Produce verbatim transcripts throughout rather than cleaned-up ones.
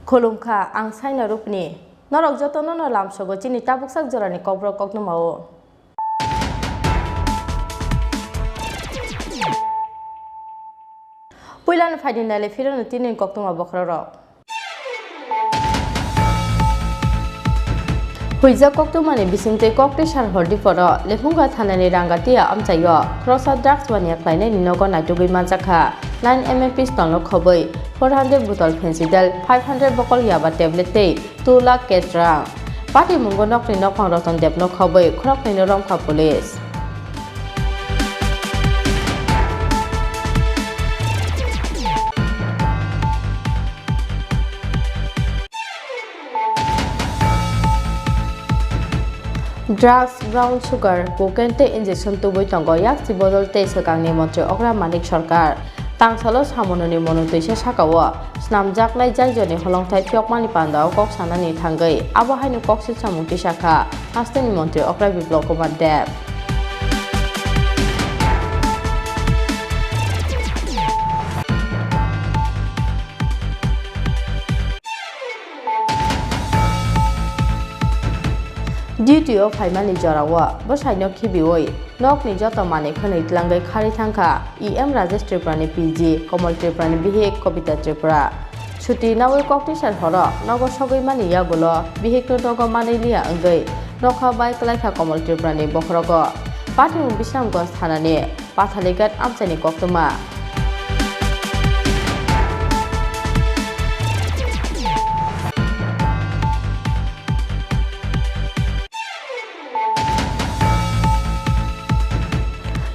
Khulumkha, ang Saina Rupni. Norok jotono no lamsogo chini tabuksak jorani kokborok koktwmao. Puilano phaidi naile phirano tini koktwma bokhorok. Huijak koktwmani bisingtwi Koktwsar Hordiporo Lephunga thanani Rangatia amchaio khoroksa drugs baniya khlainaini nogo naitugwi manjakha nine M M pistol no khobwi, four hundred bottle phensidal, five hundred bokol yaba tablet tei two lakh cash rang. Patimungo nokni nokphang Roton Debno khobwi khoroknwino romkha police. Drugs, brown sugar, cocaine tei injection tubui tongo yakchi bodol tei swkangni montri okra Manik Sarkar. Tangsalo samunoni monotwisa sakao snamjaknai jaijoni holongthai phiyokmani pandao kok sanani thangwi abo haino kok silsamung tisakha hasteni montri okra Biplab Kumar Deb. Duty o phaimani jorao bwsaino khibiwi nokni joto manwi khwnwi tlangwi kharwi thangkha E M Rajesh Tripurani P G, Komol Tripurani bihik Kobita Tripura. Chuti nawi Koktwsar horo nogo sogwi mani yagulo bihikno nogo manwi liya wngwi nokha bai kwlaikha Komol Tripurani bokhorogo. Patimung Bisramganj thanani Pathalighat amchaini koktwma.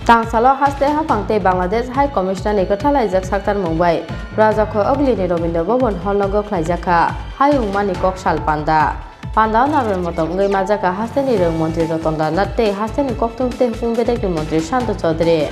Tangsalo haste haphang tei Bangladesh High Commissioner ni kwthalaijak saktarmung bai Rajakho Oglini Rabindra Bhavan hall nogo khlaijakha hayung mani kok sal panda. Pandao narwkni motom wngwi majak kha hasteni rwng montri Ratan Lal Nath tei hasteni koktwma tei hukung bedekni montri Santa Chowdhury.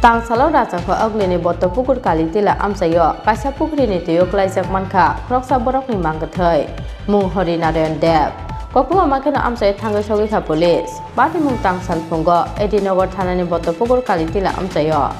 Tangsalo Rachakho Oglini Bottopukur Kalitila amchaio kaisa pukhrini twio klaijak mankha khoroksa borokni mangkwthwi, mung Hari Narayan Deb. Koktwma mankhe no amchaio thangwi sogwi kha police. Patimung tangsal phungo A D Nagar thanani Bottopukur Kalitila amchaio.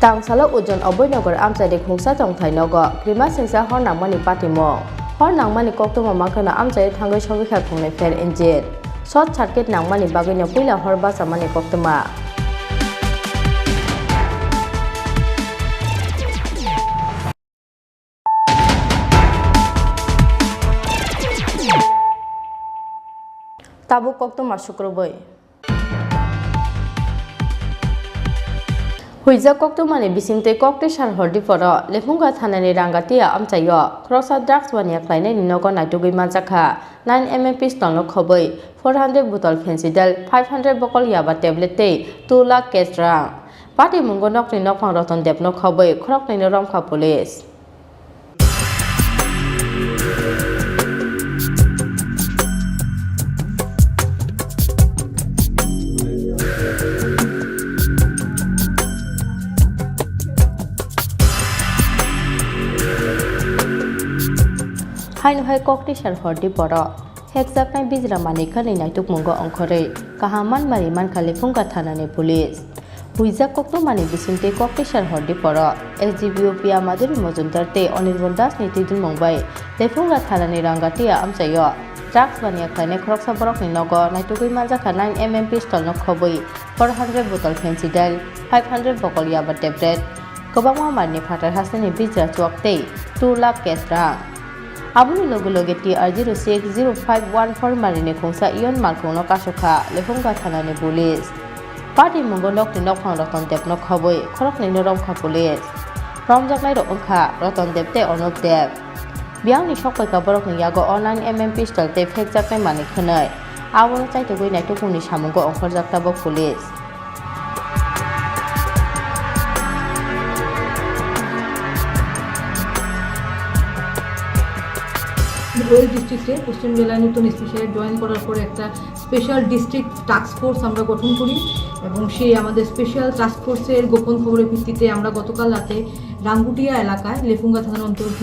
Tangsalo Ujon Abhoynagar amchaini khungsa tongthai nogo kwrwima sengsa hor nangmani patimung. Hor nangmani koktwma mankhe no amchaio thangwi sogwi kha khungnwi fire engine. Short circuit nangmani bagwino puila hor bachamani koktwma. Tabuk koktwma sukrubwi. Huijak koktwmani bisingtwi Koktwsar Hordiporo Lephunga thanani Rangatia amchaio khoroksa drugs baniya khlainaini nogo naitugwi manjakha nine M M pistol no khobwi, four hundred bottle phensidal, five hundred bokol yaba tablet tei two lakh cash rang. Patimungo nokni nokphang Roton Debno khobwi khoroknwino romkha police. Haino hai Koktwsar Hordiporo hekjaknai bijra manwi khani naitukmungo ongkhorwi kaham manmari mankha Lephunga thanani police. Huijak koktwmani bisingtwi Koktwsar Hordiporo S D P O Piya Madhuri Mojumdar tei Anirban Das ni twidulmung bai Lephunga thanani Rangatia amchaio drugs baniya khlainai khoroksa borokni nogo naitugwi manjakha nine M M pistol no khobwi, four hundred bottle phensidal, five hundred bokol yaba tablet, Kwbangma malni phatar hasteni bijra chuak tei two lakh cash rang. Aboni loge loge T R zero six zero five one four malni khungsa Ion malkhungno kasukha Lephunga thanani police. Party mungo nokni nokphang Roton Debno khobwi khoroknwino romkha police. Romjaknairok wngkha Roton Deb tei Anup Deb. Biyangni sokpaikha borokni yago o nine M M pistol tei phekjaknai manwi khwnwi. Abono chaitugwi naitukmungni samungo ongkhorjak tabuk police. West ডিস্ট্রিক্টে পশ্চিম জেলায় নতুন এসপি সাহেব জয়েন করার পরে একটা special district task force আমরা গঠন করি এবং সেই আমাদের স্পেশাল টাস্ক ফোর্সের গোপন খবরের ভিত্তিতে আমরা গতকাল রাতে রাঙ্গুটিয়া এলাকায় লেফুঙ্গা থানার অন্তর্গত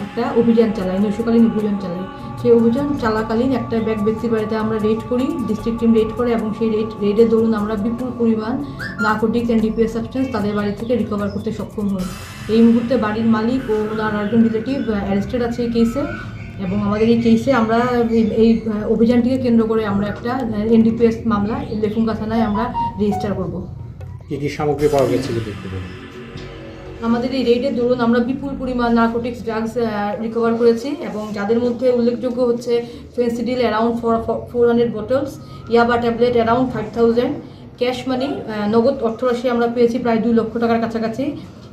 একটা অভিযান চালাই, নৈশকালীন অভিযান চালাই। সেই অভিযান চলাকালীন একটা ব্যাগ ব্যক্তির বাড়িতে আমরা রেড করি, ডিস্ট্রিক্ট টিম রেড করে এবং সেই রেড রেডের দরুন আমরা বিপুল পরিমাণ নার্কোটিক্স অ্যান্ড ডিপিএস সাবস্টেন্স তাদের বাড়ি থেকে রিকভার করতে সক্ষম হই। এই মুহূর্তে বাড়ির মালিক ও ওনার আরেকজন রিলেটিভ অ্যারেস্টেড আছে এই কেসে এবং আমাদের এই কেসে আমরা এই এই, আহ, অভিযানটিকে কেন্দ্র করে আমরা একটা এনডিপিএস মামলা লেফুঙ্গা থানায় আমরা রেজিস্টার করব। কি কি সামগ্রী পাওয়া গেছে যদি একটু বলেন। আমাদের এই রেডের দরুন আমরা বিপুল পরিমাণ নার্কোটিক্স ড্রাগস রিকভার করেছি এবং যাদের মধ্যে উল্লেখযোগ্য হচ্ছে Phensedyl around four four hundred bottles, yaba tablet around five thousand, cash money নগদ অর্থরাশি আমরা পেয়েছি প্রায় দুই লক্ষ টাকার কাছাকাছি,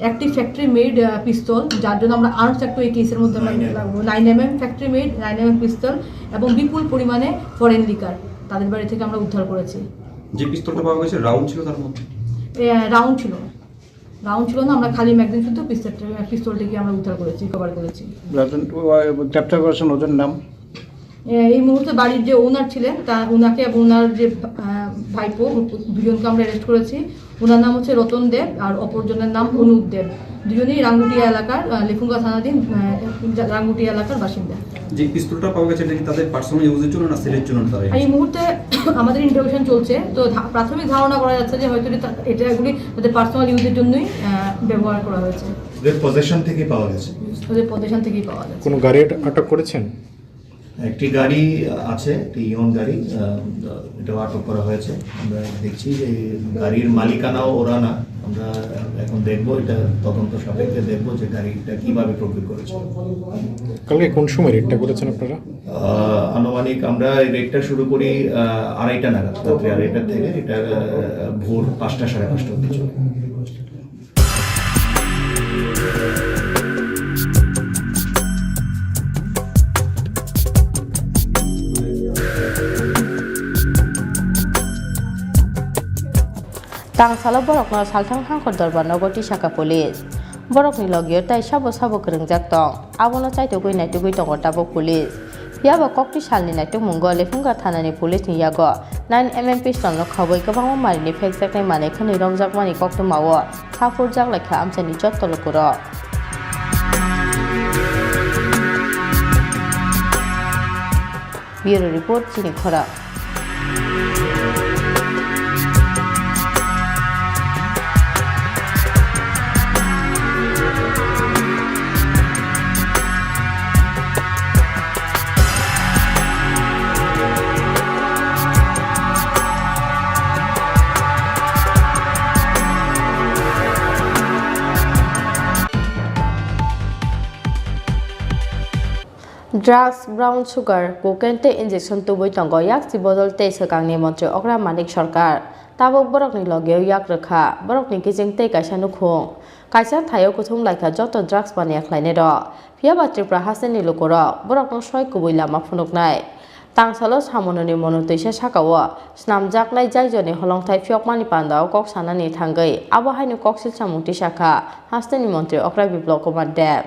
একটি ফ্যাক্টরি মেড পিস্তল, যার জন্য আমরা আর্মস অ্যাক্টও এই কেসের মধ্যে আমরা নাইন এমএম। লাগবো nine MM factory made nine MM pistol এবং বিপুল পরিমাণে ফরেন লিকার তাদের বাড়ি থেকে আমরা উদ্ধার করেছি। যে পিস্তলটা পাওয়া গেছে, রাউন্ড ছিল তার মধ্যে? রাউন্ড ছিল না, রাউন্ড ছিল না, আমরা খালি ম্যাগাজিন শুদ্ধ পিস্তলটা, পিস্তলটিকে আমরা উদ্ধার করেছি, রিকভার করেছি। রাজন, ও, ও, গ্রেপ্তার করেছেন, ওদের নাম? এ, এই মুহূর্তে বাড়ির যে ওনার ছিলেন, তা ওনাকে এবং ওনার যে, আহ, ভাইপো, দুজনকে আমরা অ্যারেস্ট করেছি। ওনার নাম হচ্ছে রতন দেব আর অপরজনের নাম অনুপ দেব। দুজনেই রাঙ্গুটিয়া এলাকার, আহ, লেফুঙ্গা থানাধীন, আহ, রাঙ্গুটিয়া এলাকার বাসিন্দা। যে পিস্তলটা পাওয়া গেছে, এটা কি তাদের পার্সোনাল ইউজের জন্য না সেলের জন্য তারা এই মুহূর্তে আমাদের ইন্টারোগেশন চলছে, তো ধা-, প্রাথমিক ধারণা করা যাচ্ছে যে হয়তো এটা তা-, এটা এগুলি তাদের পার্সোনাল ইউজের জন্যই, আহ, ব্যবহার করা হয়েছে। ওদের পজেশন থেকে পাওয়া গেছে। ওদের পজেশন থেকেই পাওয়া গেছে। কোনো গাড়ি আট-, আটক করেছেন? একটি গাড়ি আছে, একটি ইয়ন গাড়ি, আহ, এটাও আটক করা হয়েছে। আমরা দেখছি যে গাড়ির মালিকানাও ওরা না। আমরা এখন দেখব, এটা তদন্ত সাপেক্ষে দেখব যে গাড়িটা কিভাবে প্রকিউর করেছে। কালকে কোন সময় রেডটা করেছেন আপনারা? আহ, আনুমানিক আমরা এই রেডটা শুরু করি, আহ, আড়াইটা নাগাদ, রাত্রি আড়াইটা থেকে এটা, আহ, ভোর পাঁচটা, সাড়ে পাঁচটা অবধি চলে। Tangsalo borokno salthang hangkor dorbar nogo tisaka police. Borokni logio tai sabo sabo kwrwngjak tong, abono chaitugwi naitugwi tongo tabuk police. Phiya ba kokti salni naitukmungo Lephunga thanani police ni yago nine M M pistol no khobwi kwbangma marini phekjaknai manwi khwnwi romjakmani koktwmao kha phurjak laikha amchaini jotto lukurok. Bureau Report, Chini Khorang. Drugs, brown sugar, cocaine tei injection tubui tongo yakchi bodol tei swkangni montri okra Manik Sarkar. Tabuk borokni logeo yak rwkha, borokni kiching tei kaisa nukhung. Kaisa thaio kuthum laikha joto drugs baniya khlainairok. Phiya ba Tripura hasteni lukurok borokno soi kubui lama phunuknai. Tangsalo samunoni mono twisa sakao snamjaknai jaijoni holongthai phiyokmani pandao kok sanani thangwi abo haino koksil samung tisakha hasteni montri okra Biplab Kumar Deb.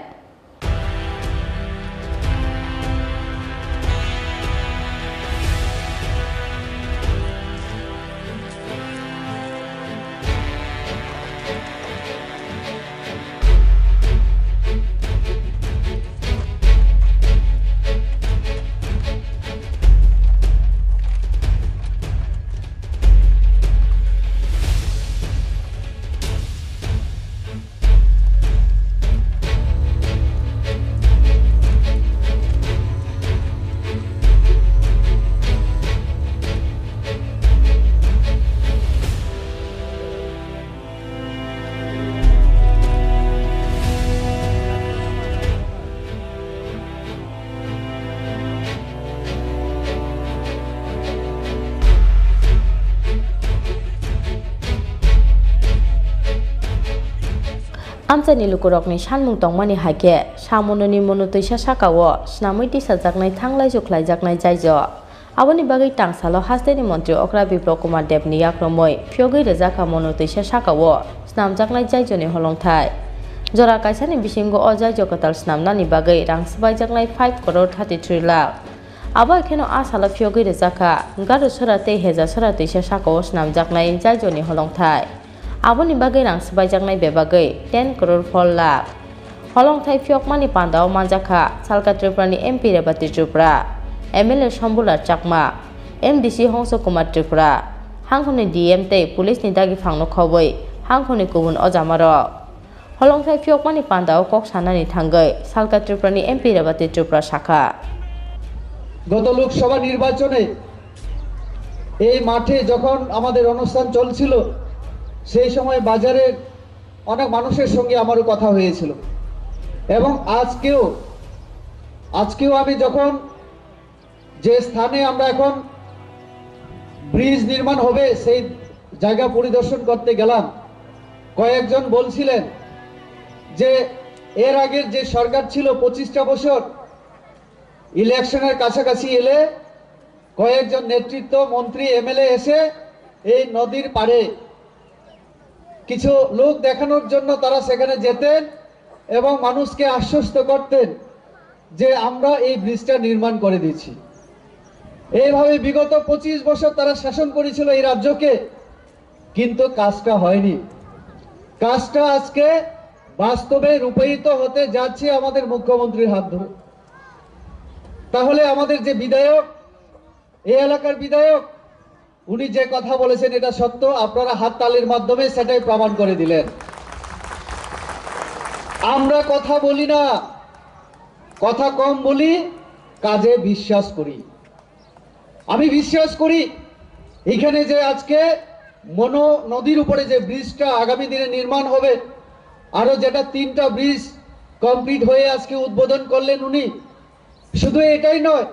Amchaini lukurokni sanmung tongmani hai khe, Samununi Monotwisa sakao snamwi tisajaknai thanglaisu khlaijaknai jaijo. Aboni bagwi tangsalo hasteni montri okra Biplab Kumar Debni yakrumwi phiyogwi rwjakha Monotwisa sakao snamjaknai jaijoni holongthai. Jora kaisani bisingo o jaijo kwtal snamnani bagwi rang swbaijaknai five crore thirty three lakh. Abo kheno a salo phiyogwi rwjakha Garusora tei Hejasora twisa sakao snamjaknai jaijoni holongthai. Aboni bagwi rang swbaijaknai bebagwi ten crore four lakh. Holongthai phiyokmani pandao manjakha Salka Tripurani M P Rebati Tripura, M L A Shambhular Chakma, M D C Hongso Kumar Tripura, hangkhorni D M tei police ni dagiphangno khobwi hangkhorni kubun ojamarok. Holongthai phiyokmani pandao kok sanani thangwi Salka Tripurani M P Rebati Tripura sakha, গত লোকসভা নির্বাচনে এই মাঠে যখন আমাদের অনুষ্ঠান চলছিল, সেই সময় বাজারে অনেক মানুষের সঙ্গে আমারও কথা হয়েছিল। এবং আজকেও, আজকেও আমি যখন যে স্থানে আমরা এখন ব্রিজ নির্মাণ হবে, সেই জায়গা পরিদর্শন করতে গেলাম, কয়েকজন বলছিলেন যে এর আগের যে সরকার ছিল পঁচিশটা বছর, ইলেকশনের কাছাকাছি এলে কয়েকজন নেতৃত্ব, মন্ত্রী, এমএলএ এসে এই নদীর পাড়ে কিছু লোক দেখানোর জন্য তারা সেখানে যেতেন এবং মানুষকে আশ্বস্ত করতেন যে আমরা এই ব্রিজটা নির্মাণ করে দিচ্ছি। এইভাবে বিগত পঁচিশ বছর তারা শাসন করেছিল এই রাজ্যকে, কিন্তু কাজটা হয়নি। কাজটা আজকে বাস্তবে রূপায়িত হতে যাচ্ছে আমাদের মুখ্যমন্ত্রীর হাত ধরে। তাহলে আমাদের যে বিধায়ক, এই এলাকার বিধায়ক, উনি যে কথা বলেছেন এটা সত্য, আপনারা হাততালির মাধ্যমে সেটাই প্রমাণ করে দিলেন। আমরা কথা বলি না, কথা কম বলি, কাজে বিশ্বাস করি। আমি বিশ্বাস করি এখানে যে আজকে মনো নদীর উপরে যে ব্রিজটা আগামী দিনে নির্মাণ হবে, আরো যেটা তিনটা ব্রিজ কমপ্লিট হয়ে আজকে উদ্বোধন করলেন উনি, শুধু এটাই নয়,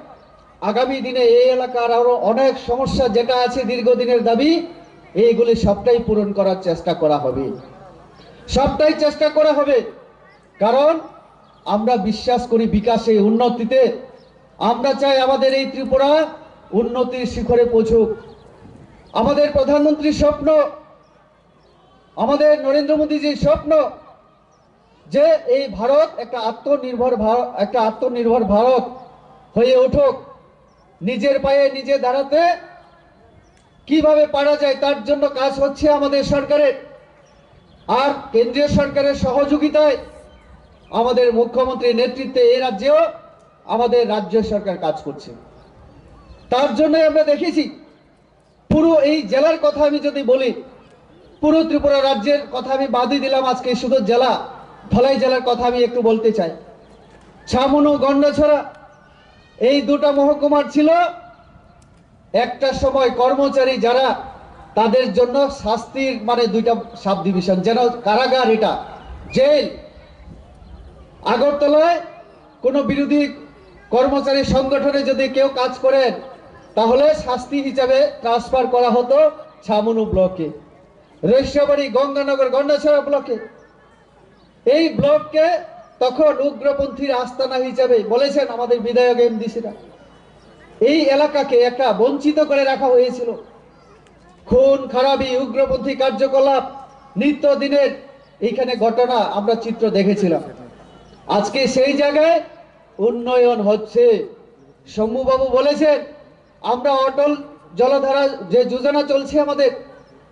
আগামী দিনে এই এলাকার আরো অনেক সমস্যা যেটা আছে দীর্ঘদিনের দাবি, এইগুলি সবটাই পূরণ করার চেষ্টা করা হবে, সবটাই চেষ্টা করা হবে। কারণ আমরা বিশ্বাস করি বিকাশে, উন্নতিতে। আমরা চাই আমাদের এই ত্রিপুরা উন্নতির শিখরে পৌঁছুক। আমাদের প্রধানমন্ত্রীর স্বপ্ন, আমাদের নরেন্দ্র মোদীজির স্বপ্ন যে এই ভারত একটা আত্মনির্ভর ভারত, একটা আত্মনির্ভর ভারত হয়ে উঠুক, নিজের পায়ে নিজে দাঁড়াতে কিভাবে পারা যায় তার জন্য কাজ হচ্ছে আমাদের সরকারের। আর কেন্দ্রীয় সরকারের সহযোগিতায় আমাদের মুখ্যমন্ত্রীর নেতৃত্বে এই রাজ্যেও আমাদের রাজ্য সরকার কাজ করছে। তার জন্য আমরা দেখেছি পুরো এই জেলার কথা আমি যদি বলি, পুরো ত্রিপুরা রাজ্যের কথা আমি বাদই দিলাম, আজকে শুধু জেলা, ধলাই জেলার কথা আমি একটু বলতে চাই। ছামনু, গন্ডাছড়া, এই দুটা মহকুমার ছিল একটা সময় কর্মচারী যারা, তাদের জন্য শাস্তির মানে দুইটা সাব ডিভিশন, যেন কারাগার, এটা জেল। আগরতলায় কোনো বিরোধী কর্মচারী সংগঠনে যদি কেউ কাজ করেন, তাহলে শাস্তি হিসাবে ট্রান্সফার করা হতো ছামনু ব্লকে, রৈশাবাড়ি, গঙ্গানগর, গন্ডাছড়া ব্লকে। এই ব্লককে তখন উগ্রপন্থীর আস্তানা হিসাবে বলেছেন আমাদের বিধায়ক এমডিসিরা। এই এলাকাকে একটা বঞ্চিত করে রাখা হয়েছিল। খুন খারাবি, উগ্রপন্থী কার্যকলাপ, নিত্য দিনের এইখানে ঘটনা আমরা চিত্র দেখেছিলাম। আজকে সেই জায়গায় উন্নয়ন হচ্ছে। শম্ভুবাবু বলেছেন, আমরা অটল জলধারা যে যোজনা চলছে আমাদের,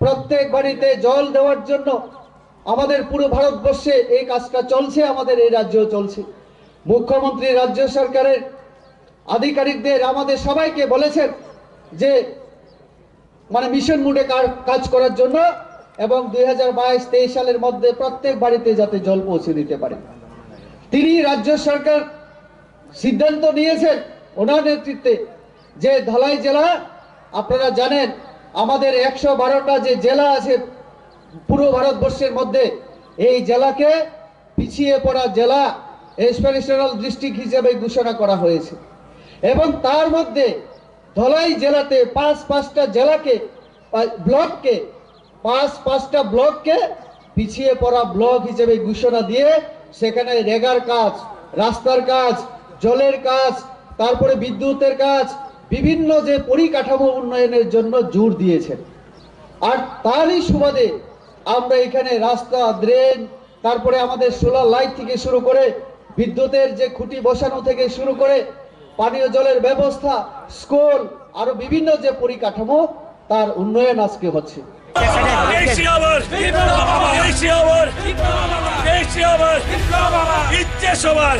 প্রত্যেক বাড়িতে জল দেওয়ার জন্য আমাদের পুরো ভারতবর্ষে এই কাজটা চলছে, আমাদের এই রাজ্যেও চলছে। মুখ্যমন্ত্রী, রাজ্য সরকারের আধিকারিকদের, আমাদের সবাইকে বলেছেন যে মানে মিশন মোডে কার-, কাজ করার জন্য এবং দুই হাজার বাইশ তেইশ সালের মধ্যে প্রত্যেক বাড়িতে যাতে জল পৌঁছে দিতে পারে। তিনি রাজ্য সরকার সিদ্ধান্ত নিয়েছেন ওনার নেতৃত্বে যে ধলাই জেলা, আপনারা জানেন আমাদের একশো বারোটা যে জেলা আছে পুরো ভারতবর্ষের মধ্যে, এই জেলাকে পিছিয়ে পড়া জেলা, এসপিরেশনাল ডিস্ট্রিক্ট হিসেবে ঘোষণা করা হয়েছে। এবং তার মধ্যে ধলাই জেলাতে পাঁচ পাঁচটা জেলাকে, আহ, ব্লককে, পাঁচ পাঁচটা ব্লককে পিছিয়ে পড়া ব্লক হিসেবে ঘোষণা দিয়ে সেখানে রেগার কাজ, রাস্তার কাজ, জলের কাজ, তারপরে বিদ্যুতের কাজ, বিভিন্ন যে পরিকাঠামো উন্নয়নের জন্য জোর দিয়েছেন। আর তারই সুবাদে আমরা এখানে রাস্তা, ড্রেন, তারপরে আমাদের সোলার লাইট থেকে শুরু করে বিদ্যুতের যে খুঁটি বসানো থেকে শুরু করে পানীয় জলের ব্যবস্থা, স্কুল, আরো বিভিন্ন যে পরিকাঠামো, তার উন্নয়ন আজকে হচ্ছে। এই সে আবার, এই সে আবার, এই সে আবার, ইচ্ছে সবার।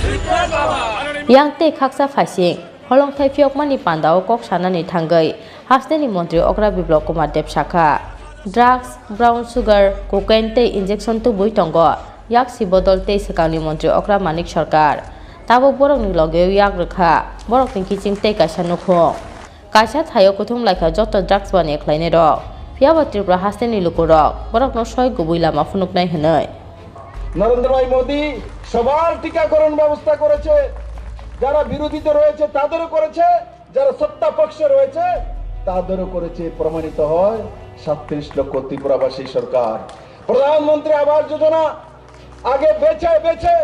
Yang tei khaksa phaising holongthai phiyokmani pandao kok sanani thangwi hasteni montri okra Biplop Kumar Deb sakha, drugs, brown sugar, cocaine tei injection tubui tongo yaksi bodol tei swkangni montri okra Manik Sarkar. Tabuk borokni logeo yak rwkha borokni kiching tei kaisa nukhung. Kaisa thaio kuthum laikha joto drugs baniya khlainairok. Phiyaba Tripura hasteni lukurok borokno soi kubui lama phunuknai hwnwi। Narendra ভাই মোদি সবার টিকাকরণ ব্যবস্থা করেছে, যারা বিরোধীতে রয়েছে তাদেরও করেছে, যারা সত্তা পক্ষে রয়েছে তাদেরও করেছে। প্রমাণিত হয় সাতত্রিশ লক্ষ ত্রিপুরাবাসী সরকার। প্রধানমন্ত্রী আবাস যোজনা আগে বেছে বেছে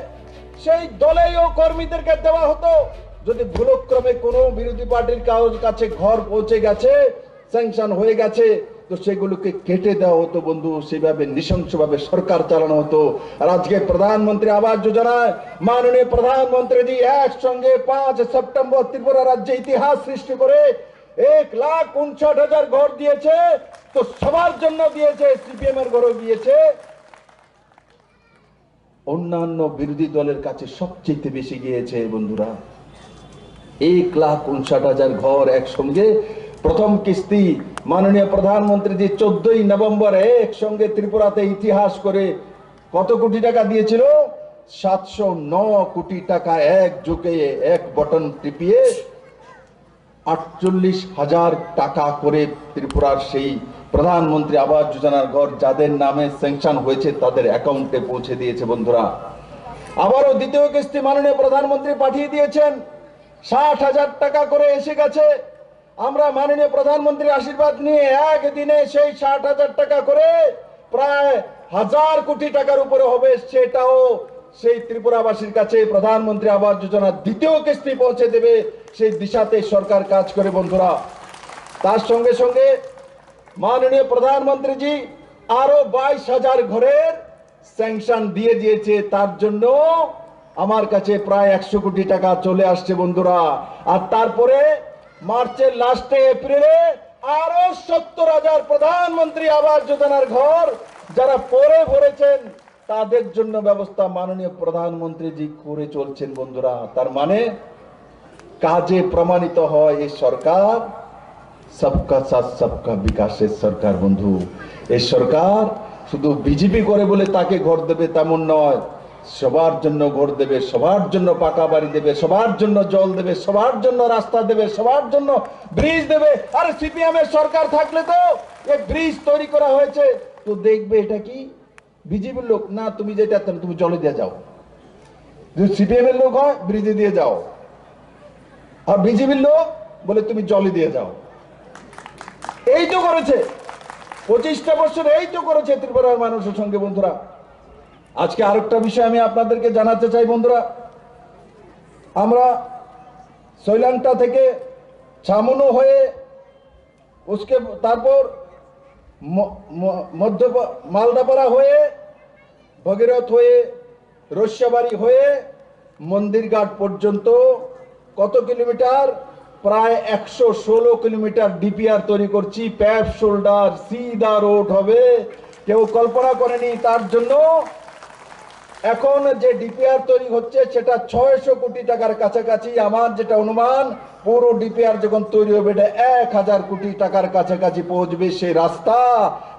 সেই দলীয় কর্মীদেরকে দেওয়া হতো। যদি ভুলক্রমে কোনো বিরোধী পার্টির কারোর কাছে ঘর পৌঁছে গেছে, স্যাংশন হয়ে গেছে, তো সেগুলোকে কেটে দেওয়া হতো বন্ধু। সেভাবে নৃশংসভাবে সরকার চালানো হতো। আর আজকে প্রধানমন্ত্রী আবাস যোজনায় মাননীয় প্রধানমন্ত্রীজি একসঙ্গে পাঁচ সেপ্টেম্বর ত্রিপুরা রাজ্যে ইতিহাস সৃষ্টি করে এক লাখ উনষাট হাজার ঘর দিয়েছে। তো সবার জন্য দিয়েছে, সিপিএম এর ঘরও দিয়েছে। অন্যান্য বিরোধী দলের কাছে সবচেয়ে বেশি গিয়েছে বন্ধুরা। এক লাখ উনষাট হাজার ঘর একসঙ্গে। প্রথম কিস্তি মাননীয় প্রধানমন্ত্রীজি চোদ্দই নভেম্বর একসঙ্গে ত্রিপুরাতে ইতিহাস করে কত কোটি টাকা দিয়েছিল? সাতশো ন কোটি টাকা এক ঝুঁকে, এক বাটন টিপিয়ে আটচল্লিশ হাজার টাকা করে ত্রিপুরার সেই প্রধানমন্ত্রী আবাস যোজনার ঘর যাদের নামে স্যাংশন হয়েছে তাদের অ্যাকাউন্টে পৌঁছে দিয়েছে বন্ধুরা। আবারও দ্বিতীয় কিস্তি মাননীয় প্রধানমন্ত্রী পাঠিয়ে দিয়েছেন, ষাট হাজার টাকা করে এসে গেছে। আমরা মাননীয় প্রধানমন্ত্রীর আশীর্বাদ নিয়ে একদিনে সেই ষাট হাজার টাকা করে প্রায় হাজার কোটি টাকার উপরে হবে, সেটাও সেই ত্রিপুরাবাসীর কাছে প্রধানমন্ত্রী আবাস যোজনার দ্বিতীয় কিস্তি পৌঁছে দেবে। সেই দিশাতে সরকার কাজ করে বন্ধুরা। তার সঙ্গে সঙ্গে মাননীয় প্রধানমন্ত্রীজি আরো বাইশ হাজার ঘরের স্যাংশন দিয়ে দিয়েছে। তার জন্য আমার কাছে প্রায় একশো কোটি টাকা চলে আসছে বন্ধুরা। আর তারপরে মার্চের লাস্টে, এপ্রিলে আরো সত্তর হাজার প্রধানমন্ত্রী আবাস যোজনার ঘর যারা পরে ভরেছেন তাদের জন্য ব্যবস্থা মাননীয় প্রধানমন্ত্রীজি করে চলছেন বন্ধুরা। তার মানে কাজে প্রমাণিত হয় এই সরকার সবকা সাথ সবকা বিকাশের সরকার বন্ধু। এই সরকার শুধু বিজেপি করে বলে তাকে ঘর দেবে তেমন নয়, সবার জন্য ঘর দেবে, সবার জন্য পাকা বাড়ি দেবে, সবার জন্য জল দেবে, সবার জন্য রাস্তা দেবে, সবার জন্য ব্রিজ দেবে। আরে সিপিএম এর সরকার থাকলে তো এই ব্রিজ তৈরি করা হয়েছে, তো দেখবে এটা কি বিজেপির লোক? না, তুমি যেটা তুমি জলে দিয়ে যাও। যদি সিপিএম এর লোক হয়, ব্রিজে দিয়ে যাও। আর বিজেপির লোক বলে তুমি জলে দিয়ে যাও। এই তো করেছে, পঁচিশটা বছর এই তো করেছে ত্রিপুরার মানুষের সঙ্গে বন্ধুরা। আজকে আরেকটা বিষয় আমি আপনাদেরকে জানাতে চাই বন্ধুরা, আমরা সৈলাংটা থেকে ছামনু হয়ে উসকে তারপর ম- ম- মধ্য মালদাপাড়া হয়ে, ভগীরথ হয়ে, রসিয়াবাড়ি হয়ে মন্দিরঘাট পর্যন্ত কত কিলোমিটার? প্রায় একশো ষোলো কিলোমিটার ডিপিআর তৈরি করছি। প্যাভ শোল্ডার, সিধা রোড হবে, কেউ কল্পনা করেনি। তার জন্য এখন যে ডিপিআর তৈরি হচ্ছে সেটা ছয়শো কোটি টাকার কাছাকাছি। আমার যেটা অনুমান, পুরো ডিপিআর যখন তৈরি হবে, এটা এক হাজার কোটি টাকার কাছাকাছি পৌঁছবে। সেই রাস্তা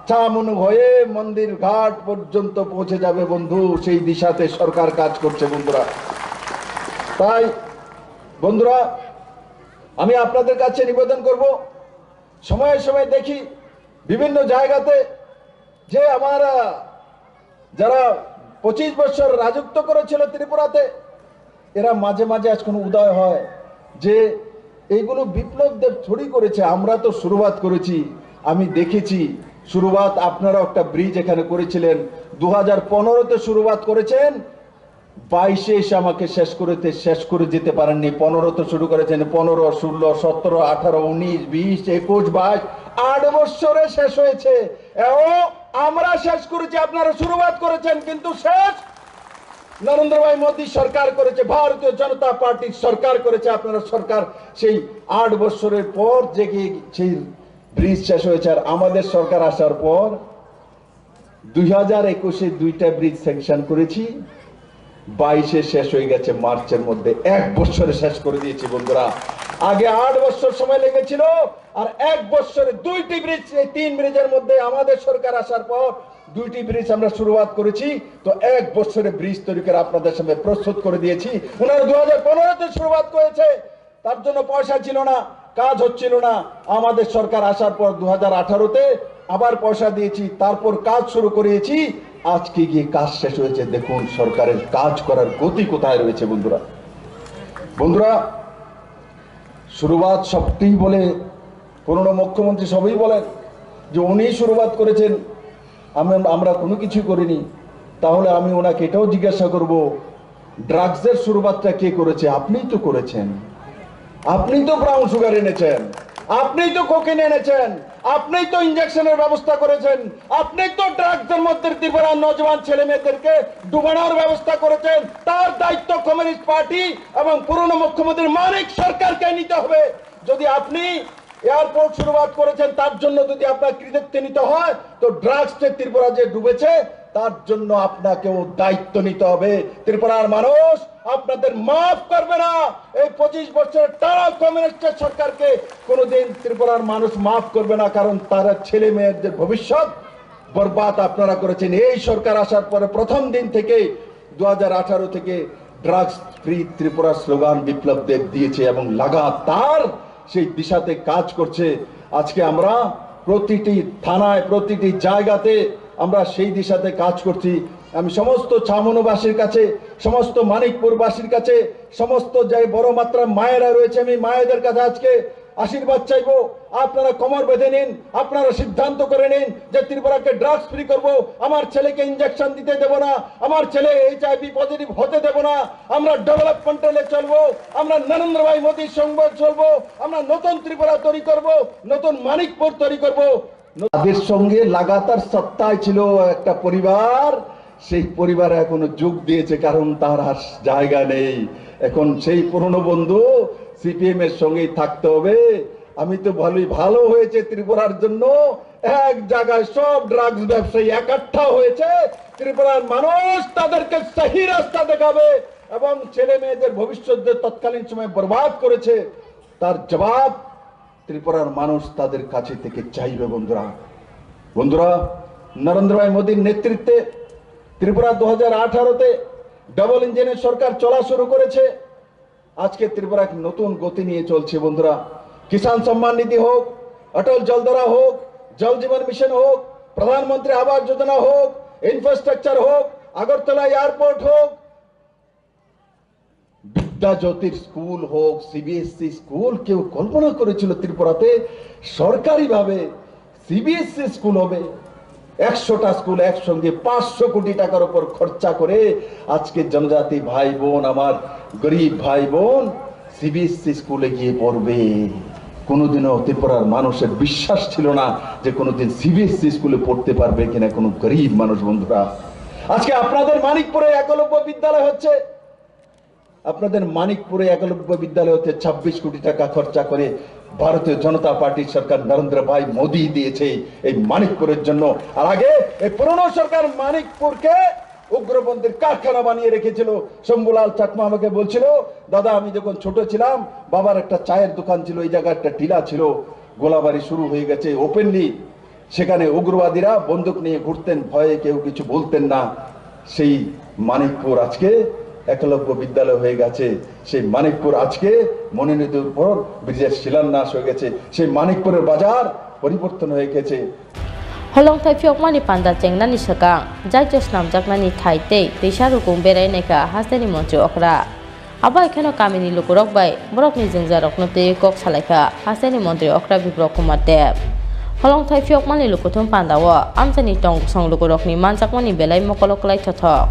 চামুন হয়ে মন্দির ঘাট পর্যন্ত পৌঁছে যাবে বন্ধু। সেই দিশাতে সরকার কাজ করছে বন্ধুরা। তাই বন্ধুরা, আমি আপনাদের কাছে নিবেদন করব, সময়ে সময়ে দেখি বিভিন্ন জায়গাতে যে আমার, আহ, যারা পঁচিশ বছর রাজত্ব করেছিল ত্রিপুরাতে, এরা মাঝে মাঝে এখন উদয় হয় যে এইগুলো বিপ্লব দেব থোড়ি করেছে, আমরা তো শুরুয়াত করেছি। আমি দেখেছি শুরুয়াত আপনারা একটা ব্রিজ এখানে করেছিলেন, দু হাজার পনেরোতে শুরুয়াত করেছেন, বাইশে এসে আমাকে শেষ করতে, শেষ করে যেতে পারেননি। পনেরোতে শুরু করেছেন, পনেরো, ষোলো, সতেরো, আঠারো, উনিশ, বিশ, একুশ, বাইশ, আট বছরে শেষ হয়েছে। এবং আমরা শেষ করেছি, আপনারা শুরুয়াত করেছেন, কিন্তু শেষ নরেন্দ্র ভাই মোদী সরকার করেছে, ভারতীয় জনতা পার্টির সরকার করেছে। আপনারা সরকার সেই আট বছরের পর যে কি সেই ব্রিজ শেষ হয়েছে, আর আমাদের সরকার আসার পর দুই হাজার একুশে দুইটা ব্রিজ স্যাংশন করেছি, বাইশে শেষ হয়ে গেছে মার্চের মধ্যে, এক বছরে শেষ করে দিয়েছি বন্ধুরা। আগে আট বছর সময় লেগেছিল, আর এক বছরে দুইটি ব্রিজ, এই তিন ব্রিজের মধ্যে আমাদের সরকার আসার পর দুইটি ব্রিজ আমরা শুরুয়াত করেছি। তো এক বছরে ব্রিজ তৈরি করে আপনাদের সামনে প্রস্তুত করে দিয়েছি। ওনারা দু হাজার পনেরোতে শুরুয়াত করেছে, তার জন্য পয়সা ছিল না, কাজ হচ্ছিল না। আমাদের সরকার আসার পর দু হাজার আঠারোতে আবার পয়সা দিয়েছি, তারপর কাজ শুরু করেছি। আজকে গিয়ে কাজ শেষ হয়েছে। দেখুন সরকারের কাজ করার গতি কোথায় রয়েছে বন্ধুরা। বন্ধুরা, শুরুয়াত সবটি বলে, পুরনো মুখ্যমন্ত্রী সবই বলেন যে উনি শুরুয়াত করেছেন, আমি, আমরা কোনো কিছু করিনি। তাহলে আমি ওনাকে এটাও জিজ্ঞাসা করব, ড্রাগসের শুরুয়াতটা কে করেছে? আপনিই তো করেছেন। আপনি তো ব্রাউন সুগার এনেছেন, আপনি তো কোকেন এনেছেন, আপনি তো ইঞ্জেকশনের ব্যবস্থা করেছেন, আপনি তো ড্রাগসের মধ্যে ত্রিপুরার নজওয়ান ছেলে মেয়েদেরকে ডুবানোর ব্যবস্থা করেছেন। তার দায়িত্ব কমিউনিস্ট পার্টি এবং পুরনো মুখ্যমন্ত্রী মানিক সরকারকে নিতে হবে। যদি আপনি এয়ারপোর্ট শুরুয়াত করেছেন, তার জন্য যদি আপনার কৃতিত্ব নিতে হয়, তো ড্রাগসে ত্রিপুরা যে ডুবেছে, তার জন্য আপনাকেও দায়িত্ব নিতে হবে। ত্রিপুরার মানুষ আপনাদের মাফ করবে না। এই পঁচিশ বছরের টানা কমিউনিস্টের সরকারকে কোনোদিন ত্রিপুরার মানুষ মাফ করবে না, কারণ তারা ছেলে মেয়েদের ভবিষ্যৎ বরবাদ আপনারা করেছেন। এই সরকার আসার পরে প্রথম দিন থেকে, দু হাজার আঠারো থেকে ড্রাগস ফ্রি ত্রিপুরা স্লোগান বিপ্লব দেব দিয়েছে এবং লাগাতার সেই দিশাতে কাজ করছে। আজকে আমরা প্রতিটি থানায়, প্রতিটি জায়গাতে আমরা সেই দিশাতে কাজ করছি। আমি সমস্ত ছামনুবাসীর কাছে, সমস্ত মানিকপুরবাসীর কাছে, সমস্ত যে বড় মাত্রা মায়েরা রয়েছে, আমি মায়েদের কাছে আজকে আশীর্বাদ চাইবো। আপনারা কোমর বেঁধে নিন, আপনারা সিদ্ধান্ত করে নিন যে ত্রিপুরাকে ড্রাগস ফ্রি করব। আমার ছেলেকে ইঞ্জেকশন দিতে দেব না, আমার ছেলে এইচআইভি পজিটিভ হতে দেব না। আমরা ডেভেলপমেন্টালে চলবো, আমরা নরেন্দ্র ভাই মোদীর সঙ্গে চলবো, আমরা নতুন ত্রিপুরা তৈরি করব, নতুন মানিকপুর তৈরি করব। তাদের সঙ্গে লাগাতার সত্তায় ছিল একটা পরিবার, সেই পরিবারে এখনো যোগ দিয়েছে, কারণ তার আর জায়গা নেই। এখন সেই পুরনো বন্ধু সিপিএম এর সঙ্গেই থাকতে হবে। আমি তো ভালোই, ভালো হয়েছে ত্রিপুরার জন্য, এক জায়গায় সব ড্রাগস ব্যবসায়ী একাট্টা হয়েছে। ত্রিপুরার মানুষ তাদেরকে সহি রাস্তা দেখাবে এবং ছেলে মেয়েদের ভবিষ্যৎ যে তৎকালীন সময় বরবাদ করেছে, তার জবাব ত্রিপুরার মানুষ তাদের কাছে থেকে চাইবে। বন্ধুরা, বন্ধুরা, নরেন্দ্র ভাই মোদীর নেতৃত্বে ত্রিপুরা দু হাজার আঠারোতে ডাবল ইঞ্জিনের সরকার চলা শুরু করেছে। আজকে ত্রিপুরা এক নতুন গতি নিয়ে চলছে বন্ধুরা। কিষাণ সম্মান নিধি হোক, অটল জলধারা হোক, জল জীবন মিশন হোক, প্রধানমন্ত্রী আবাস যোজনা হোক, ইনফ্রাস্ট্রাকচার হোক, আগরতলা এয়ারপোর্ট হোক, বিদ্যা জ্যোতির স্কুল হোক, সিবিএসই স্কুল, কেউ কল্পনা করেছিল ত্রিপুরাতে সরকারিভাবে সিবিএসই স্কুল হবে? একশোটা স্কুল একসঙ্গে পাঁচশো কোটি টাকার উপর খরচা করে আজকে জনজাতি ভাই বোন, আমার গরিব ভাই বোন সিবিএসই স্কুলে গিয়ে পড়বে। কোনোদিনও ত্রিপুরার মানুষের বিশ্বাস ছিল না যে কোনোদিন সিবিএসই স্কুলে পড়তে পারবে কিনা কোনো গরিব মানুষ। বন্ধুরা, আজকে আপনাদের মানিকপুরে একলব্য বিদ্যালয় হচ্ছে, আপনাদের মানিকপুরে একলব্য বিদ্যালয় হতে ছাব্বিশ কোটি টাকা খরচা করে ভারতীয় জনতা পার্টির সরকার নরেন্দ্র ভাই মোদী দিয়েছে এই মানিকপুরের জন্য। আর আগে এই পুরনো সরকার মানিকপুরকে উগ্রপন্থীর কারখানা বানিয়ে রেখেছিল। শম্ভুলাল চাকমা আমাকে বলছিল, "দাদা, আমি যখন ছোট ছিলাম, বাবার একটা চায়ের দোকান ছিল, এই জায়গায় একটা টিলা ছিল, গোলাবারি শুরু হয়ে গেছে ওপেনলি।" সেখানে উগ্রবাদীরা বন্দুক নিয়ে ঘুরতেন, ভয়ে কেউ কিছু বলতেন না। সেই মানিকপুর আজকে একলব্য বিদ্যালয় হয়ে গেছে। সেই মানিকপুর আজকে মনোনীত উপর ব্রিজের শিলান্যাস হয়ে গেছে। সেই মানিকপুরের বাজার পরিবর্তন হয়ে গেছে। Holongthai phiyokmani panda chengnani swkang, jaijo snamjaknani thai tei twisa rukung berai naikha hasteni montri okra. Abo hai kheno kamini lukurok bai borokni jwngjarokno twiwi kok salaikha hasteni montri okra Biplop Kumar Deb. Holongthai phiyokmani lukuthum pandao amchaini tong bwsong lukurokni manjakmani belai mokolo kwlai thothok.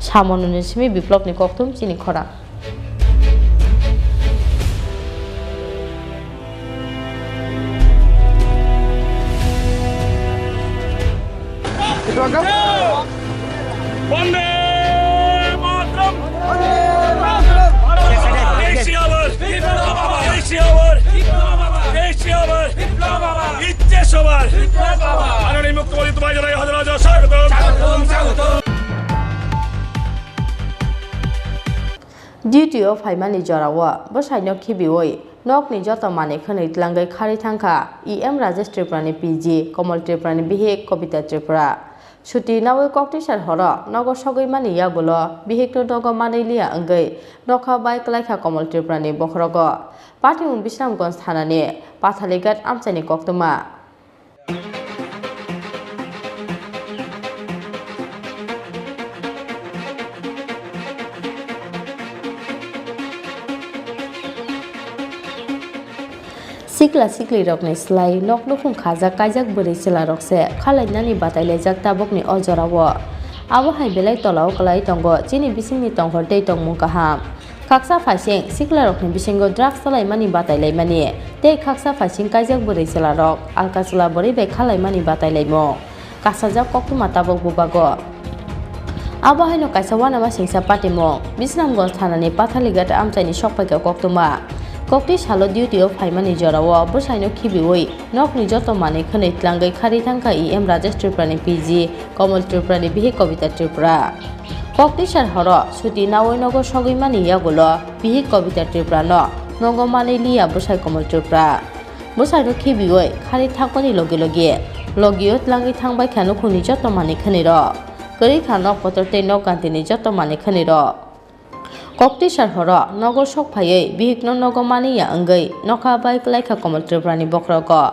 Samonuni simi Biplopni kokthum chini khorang. বন্দে মাতরম। এই শিয়াবর, এই শিয়াবর, এই শিয়াবর, ইচ্ছে সবার। আনন্দ মুক্তবাদী তোমায় জানাই হাজার হাজার স্বাগতম। Duty o phaimani jorao bwsaino khibiwi nokni joto manwi khwnwi tlangwi kharwi thangkha E M Rajesh Tripurani P G, Komol Tripurani bihik Kobita Tripura. Suti nawi koktisar horo nogo sogwi mani yagulo bihikno nogo manwi liya wngwi nokha bai kwlaikha Komol Tripurani bokhorogo. Patimung Bisramganj thanani Pathalighat amchaini koktwma. Sikla siklirokni slai nok nukhung khajak kaijak bwrwi chwlarok se khalainani batai laijak tabukni o jorao. Abo hai belai tolao kwlai tongo chini bisingni tongkhor tei tongmung kaham. Khaksa phaising siklarokni bisingo drugs chalaimani batai laimani tei khaksa phaising kaijak bwrwi chwlarok alka chwla bwrwi bai khalaimani batai laimung kasajak koktwma tabuk bubago. Abo haino kaisa uanama singsa patimung, Bisramganj thanani Pathalighat amchaini sokphaikha koktwma. Kokti salo duty o phaimani jorao bwsaino khibiwi nokni joto manwi khwnwi tlangwi kharwi thangkha E M Rajesh Tripurani P G, Komol Tripurani bihik Kobita Tripura. Koktisar horo suti nawi nogo sogwi mani yagulo bihik Kobita Tripurano nogo manwi liya bwsai Komol Tripura. Bwsaino khibiwi khari thangmani logi logi logio tlangwi thangbai kha nukhungni joto manwi khwnwi rok. Kwrwi kha nok kotor tei nok gantini joto manwi khwnwi rok. Koktisar horo nogo sok phaiwi bihikno nogo manwi ya wngwi nokha bai kwlai kha Komol Tripurani bokhorogo.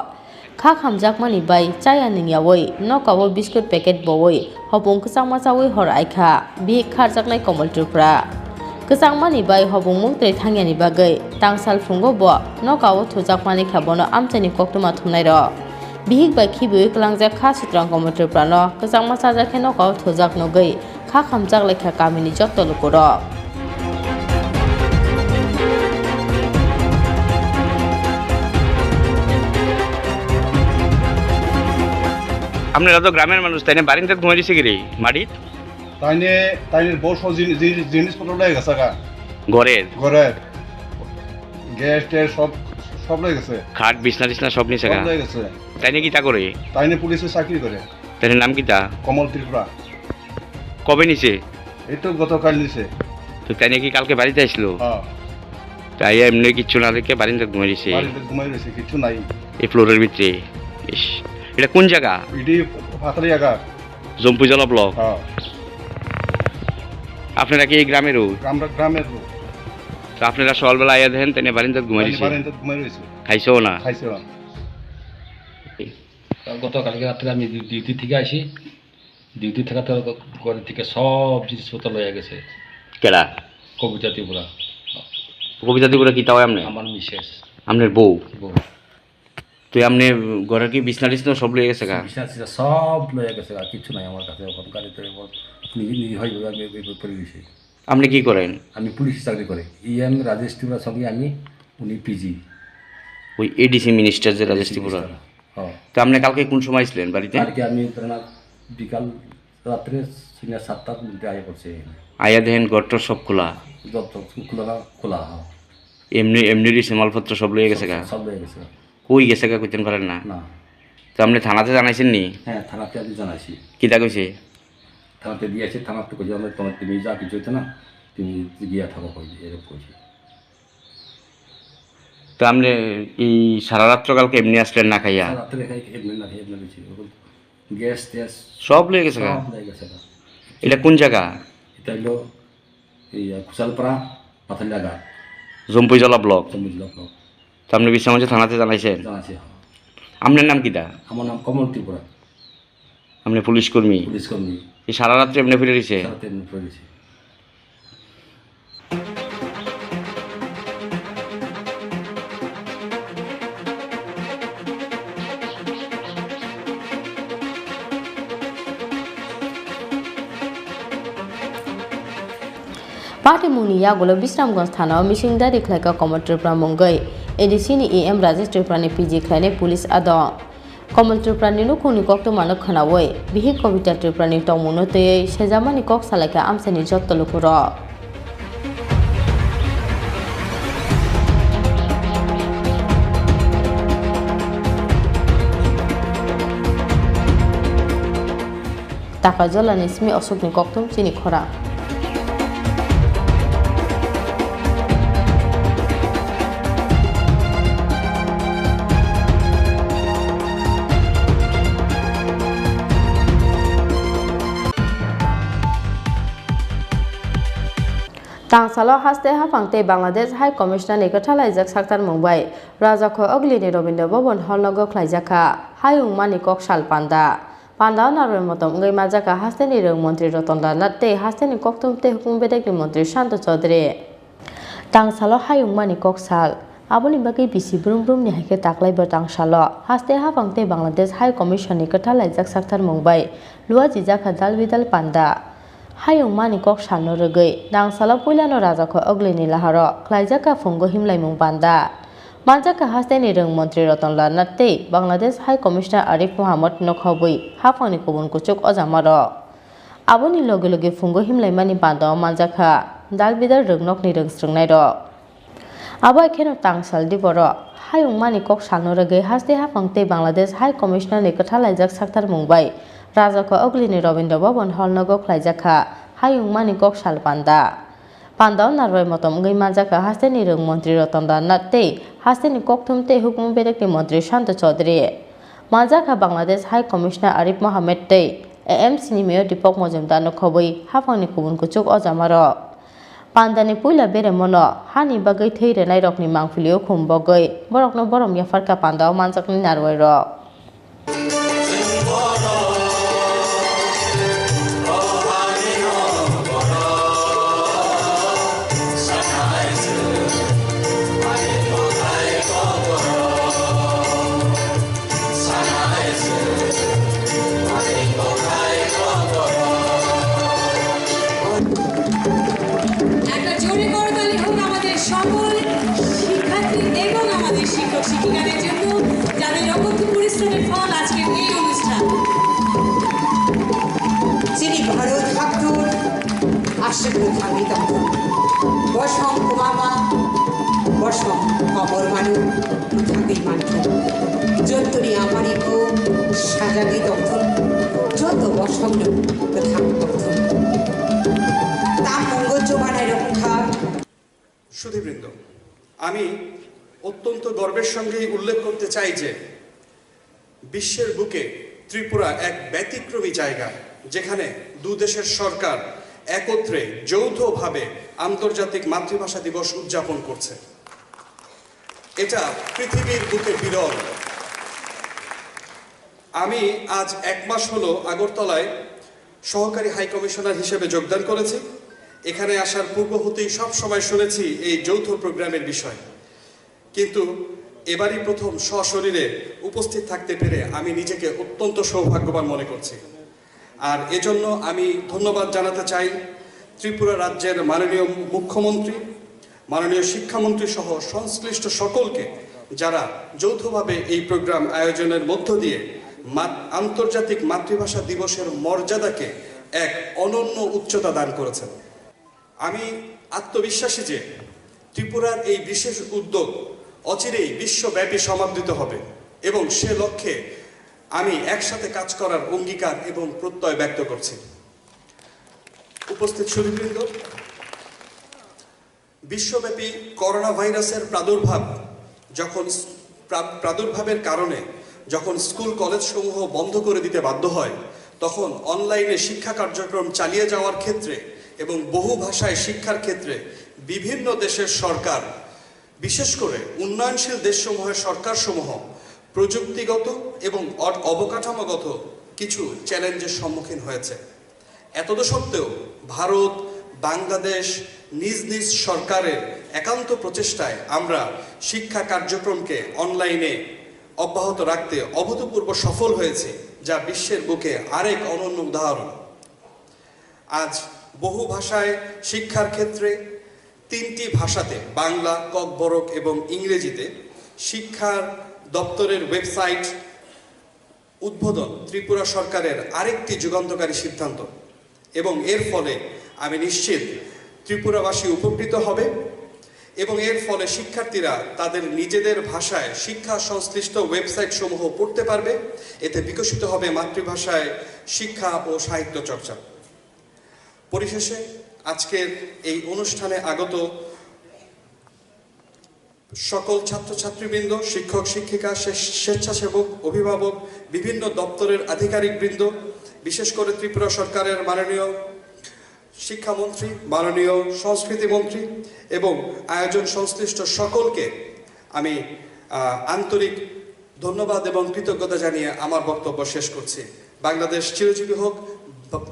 Kha khamjakmani bai chaya nungyawi nokao biscuit packet bowi hopung kwchangma chawi hor aikha bihik kharjaknai Komol Tripura. Kwchangmani bai hopung mungtwi thangyani bagwi tangsal phungo bo nokao thujakmani kha bono amchaini koktwma thumnairok. Bihik bai khibiwi kwlangjak kha sutrang Komol Tripurano kwchangma chajak khe nokao thujak nugwi kha khamjak laikha kamini jotto lukurok. আপনারা তো গ্রামের মানুষ, তাই না? বারিন্দাত ঘুমাই দিছে কি রে? মাটিত? তাইনে, তাইনের বউ সব জিনি-, জিনি-, জিনিসপত্র লয়ে গেছে গা। ঘরের? ঘরের। গ্যাস ট্যাস সব, সব লয়ে গেছে। খাট, বিছনা টিছনা সব নিছে গা? সব লয়ে গেছে। তাইনে কিতা করে? তাইনে পুলিশে চাকরি করে। তাইনের নাম কিতা? কমল ত্রিপুরা। কবে নিছে? এই তো গতকাল নিছে। তো তাইনে কি কালকে বাড়িতে আসলো? হ্যাঁ। তাই এমনি কিচ্ছু না দেখে বারিন্দাত ঘুমাই দিছে? বাড়িতে ঘুমাই রয়েছে, কিচ্ছু নাই। এই ফ্লোরের ভিতরে? ইস, এটা কোন জায়গা? এটি পাথারিয়াঘাট। জম্পুইজলা ব্লক? হ্যাঁ। আপনারা কি এই গ্রামেরও? আমরা গ্রামের লোক। তো আপনারা সকালবেলা আইয়া দেখেন, তাইনে বারিন্দাত ঘুমাই তাইনে দিছে? বারিন্দাত ঘুমাই রয়েছে। খাইছেও না? খাইছেও না। গতকালকে রাত্রে আমি ডিউ-, ডিউটি থেকে আসি, ডিউটি থেকে তো ঘর থেকে সব জিনিসপত্র লইয়া গেছে। কেডা? কবিতা ত্রিপুরা। কবিতা ত্রিপুরা কিতা অয় আমনে? আমার মিসেস। আমনের বউ? বউ। তো আমনে ঘরের কি বিছনা টিছনা সব লইয়া গেছে গা? বিছনা টিছনা সব লইয়া গেছে গা, কিচ্ছু নাই আমার কাছে। এখন গাড়িতে এখন নিজে, নিজে হয় বলে আমি এই করে গেছি। আপনি কি করেন? আমি পুলিশে চাকরি করি। ই এম রাজেশ ত্রিপুরার সঙ্গে আমি, উনি পিজি। ওই এডিসি মিনিস্টার যে রাজেশ এডিসি ত্রিপুরা? মিনিস্টার, হ্যাঁ। তো আপনি কালকে কোন সময় আসলেন বাড়িতে? কালকে আমি ধরেন বিকাল রাত্রে সিনিয়র সাতটার মধ্যে আয়া পড়ছে এখানে। আয়া দেখেন ঘর টর সব খোলা? ঘর টর খোলা না, খোলা, হ্যাঁ। এমনি, এমনি রয়েছে মালপত্র সব লইয়া গেছে সব, গা? সব লইয়া গেছে। কই গেছে গা কইতেন পারেন না? না। তো আপনি থানাতে জানাইছেন নি? হ্যাঁ, থানাতে আমি জানাইছি। কিতা কইছে? থানাতে দিয়েছে, থানার তো কইছে, "আমরা তোমার, তুমি যা কিছু হইতো না, তুমি গিয়া থাকো," কইছে, এরকম কইছে। তো আপনি এই সারা রাত্র কালকে এমনি আসলেন না খাইয়া? সারা রাত্রে খাই, এমনি না খাই, এমনি রয়েছে। ওরকম গ্যাস ট্যাস সব লয়ে গেছে গা? সব লয়ে গেছে গা। এটা কোন জায়গা? এটা হইলো এই, আহ, কুশালপাড়া, পাথারডাঙ্গা। জম্পুইজলা ব্লক? জম্পুইজলা ব্লক। তো আপনি বিশ্রামগঞ্জ থানাতে জানাইছেন? জানাইছি, হ্যাঁ। আপনার নাম কিতা? আমার নাম কমল ত্রিপুরা। আপনি পুলিশ কর্মী? পুলিশ কর্মী। এই সারা রাত্রি এমনি ফিরে রয়েছে? সারা রাত্রি এমনি ফিরে রয়েছে। Patimungni yagulo Bisramganj thanao mising dari khlaikha Komol Tripura mungwi A D C ni E M Rajesh Tripura ni P G khlainai police adong. Komol Tripura ni nukhungni koktwmano khwnawi, bihik Kobita Tripura ni tongmungno twiwi sejamani kok salaikha amchaini jotto lukurok. Taka jolani simi osukni kokthum chini khorang. Tangsalo haste haphang tei Bangladesh High Commissioner ni kwthalaijak saktarmung bai Rajakho Ogli ni Rabindra Bhaban Hall nogo khlaijakha hayungmani kok sal panda. Pandao narwai motom wngwi manjakha hasteni rwng montri Ratan Lal Nath tei hasteni kokthum tei hukumu bedekni montri Shanto Chaudhary. Tangsalo hayungmani kok sal. Aboni bagwi bisi brum brumni hai khe taklaibo tangsalo haste haphang tei Bangladesh High Commission ni kwthalaijak saktarmung bai luajijakha dal bidal panda. Hayungmani kok salno rwgwi tangsalo puilano Rajakho Ogli ni laharo khlaijakha phungo himlaimung panda. Manjakha hasteni rwng montri Ratan Lal Nath tei Bangladesh High Commissioner Arif Mohammad no khobwi haphangni kubun kuchuk ojamarok. Aboni loge loge phungo himlaimani pandao manjakha dal bidal rwgnokni rwng srwngnairok. Abo hai kheno tangsal di borok hayungmani kok salno rwgwi haste haphang tei Bangladesh High Commissioner ni kwthalaijak saktarmung bai Rajakho Ogli ni Rabindra Bhaban Hall nogo khlaijakha hayungmani kok sal panda. Pandao narwai motom wngwi manjakha hasteni rwng montri Ratan Lal Nath tei hasteni kokthum tei hukumu bedekni montri Shanto Chaudhary. Manjakha Bangladesh High Commissioner Arif Mohamed tei A M C ni Mayor Deepak Majumdar no khobwi haphangni kubun kuchuk ojamarok. Pandani puila beremono hani bagwi thwi rwnairokni mangpilio khum bogwi borokno borom yapharkha pandao manjaknai narwairok. একটা জোরে করতালি হোক আমাদের সকল শিক্ষার্থী এবং আমাদের শিক্ষক শিক্ষিকাদের জন্য, যাদের অক্লান্ত পরিশ্রমের ফল আজকের এই অনুষ্ঠান। Chini Bharat haktor aswk bwthangwi tongthung. Bosong kwmama, bosong komor manu, bwthangwi manthung. Jottoni amari kok sajagwi tongthung, joto bosongno bwthang tongthung. Tammungo chubanairok wngkha. সুধীবৃন্দ, আমি অত্যন্ত গর্বের সঙ্গেই উল্লেখ করতে চাই যে বিশ্বের বুকে ত্রিপুরা এক ব্যতিক্রমী জায়গা, যেখানে দু দেশের সরকার একত্রে যৌথভাবে আন্তর্জাতিক মাতৃভাষা দিবস উদযাপন করছে। এটা পৃথিবীর বুকে বিরল। আমি আজ এক মাস হলো আগরতলায় সহকারী হাই কমিশনার হিসেবে যোগদান করেছি। এখানে আসার পূর্ব হতেই সব সময় শুনেছি এই যৌথ প্রোগ্রামের বিষয়ে, কিন্তু এবারই প্রথম সশরীরে উপস্থিত থাকতে পেরে আমি নিজেকে অত্যন্ত সৌভাগ্যবান মনে করছি। আর এজন্য আমি ধন্যবাদ জানাতে চাই ত্রিপুরা রাজ্যের মাননীয় মুখ্যমন্ত্রী, মাননীয় শিক্ষামন্ত্রী সহ সংশ্লিষ্ট সকলকে, যারা যৌথভাবে এই প্রোগ্রাম আয়োজনের মধ্য দিয়ে মাত-, আন্তর্জাতিক মাতৃভাষা দিবসের মর্যাদাকে এক অনন্য উচ্চতা দান করেছেন। আমি আত্মবিশ্বাসী যে ত্রিপুরার এই বিশেষ উদ্যোগ অচিরেই বিশ্বব্যাপী সমাদৃত হবে এবং সে লক্ষ্যে আমি একসাথে কাজ করার অঙ্গীকার এবং প্রত্যয় ব্যক্ত করছি। উপস্থিত সুধীবৃন্দ, বিশ্বব্যাপী করোনা ভাইরাসের প্রাদুর্ভাব যখন স-, প্রা-, প্রাদুর্ভাবের কারণে যখন স্কুল কলেজসমূহ বন্ধ করে দিতে বাধ্য হয়, তখন অনলাইনে শিক্ষা কার্যক্রম চালিয়ে যাওয়ার ক্ষেত্রে এবং বহু ভাষায় শিক্ষার ক্ষেত্রে বিভিন্ন দেশের সরকার, বিশেষ করে উন্নয়নশীল দেশসমূহের সরকারসমূহ প্রযুক্তিগত এবং অ-, অবকাঠামোগত কিছু চ্যালেঞ্জের সম্মুখীন হয়েছে। এতদ সত্ত্বেও ভারত, বাংলাদেশ নিজ নিজ সরকারের একান্ত প্রচেষ্টায় আমরা শিক্ষা কার্যক্রমকে অনলাইনে অব্যাহত রাখতে অভূতপূর্ব সফল হয়েছে, যা বিশ্বের বুকে আরেক অনন্য উদাহরণ। আজ বহু ভাষায় শিক্ষার ক্ষেত্রে তিনটি ভাষাতে, বাংলা, ককবরক এবং ইংরেজিতে, শিক্ষার দপ্তরের ওয়েবসাইট উদ্বোধন ত্রিপুরা সরকারের আরেকটি যুগান্তকারী সিদ্ধান্ত এবং এর ফলে আমি নিশ্চিত ত্রিপুরাবাসী উপকৃত হবে এবং এর ফলে শিক্ষার্থীরা তাদের নিজেদের ভাষায় শিক্ষা সংশ্লিষ্ট ওয়েবসাইট সমূহ পড়তে পারবে। এতে বিকশিত হবে মাতৃভাষায় শিক্ষা ও সাহিত্য চর্চা। পরিশেষে আজকের এই অনুষ্ঠানে আগত সকল ছাত্রছাত্রীবৃন্দ, শিক্ষক শিক্ষিকা, স্বেচ্ছাসেবক, অভিভাবক, বিভিন্ন দপ্তরের আধিকারিকবৃন্দ, বিশেষ করে ত্রিপুরা সরকারের মাননীয় শিক্ষামন্ত্রী, মাননীয় সংস্কৃতি মন্ত্রী এবং আয়োজন সংশ্লিষ্ট সকলকে আমি আন্তরিক ধন্যবাদ এবং কৃতজ্ঞতা জানিয়ে আমার বক্তব্য শেষ করছি। বাংলাদেশ চিরজীবী হোক।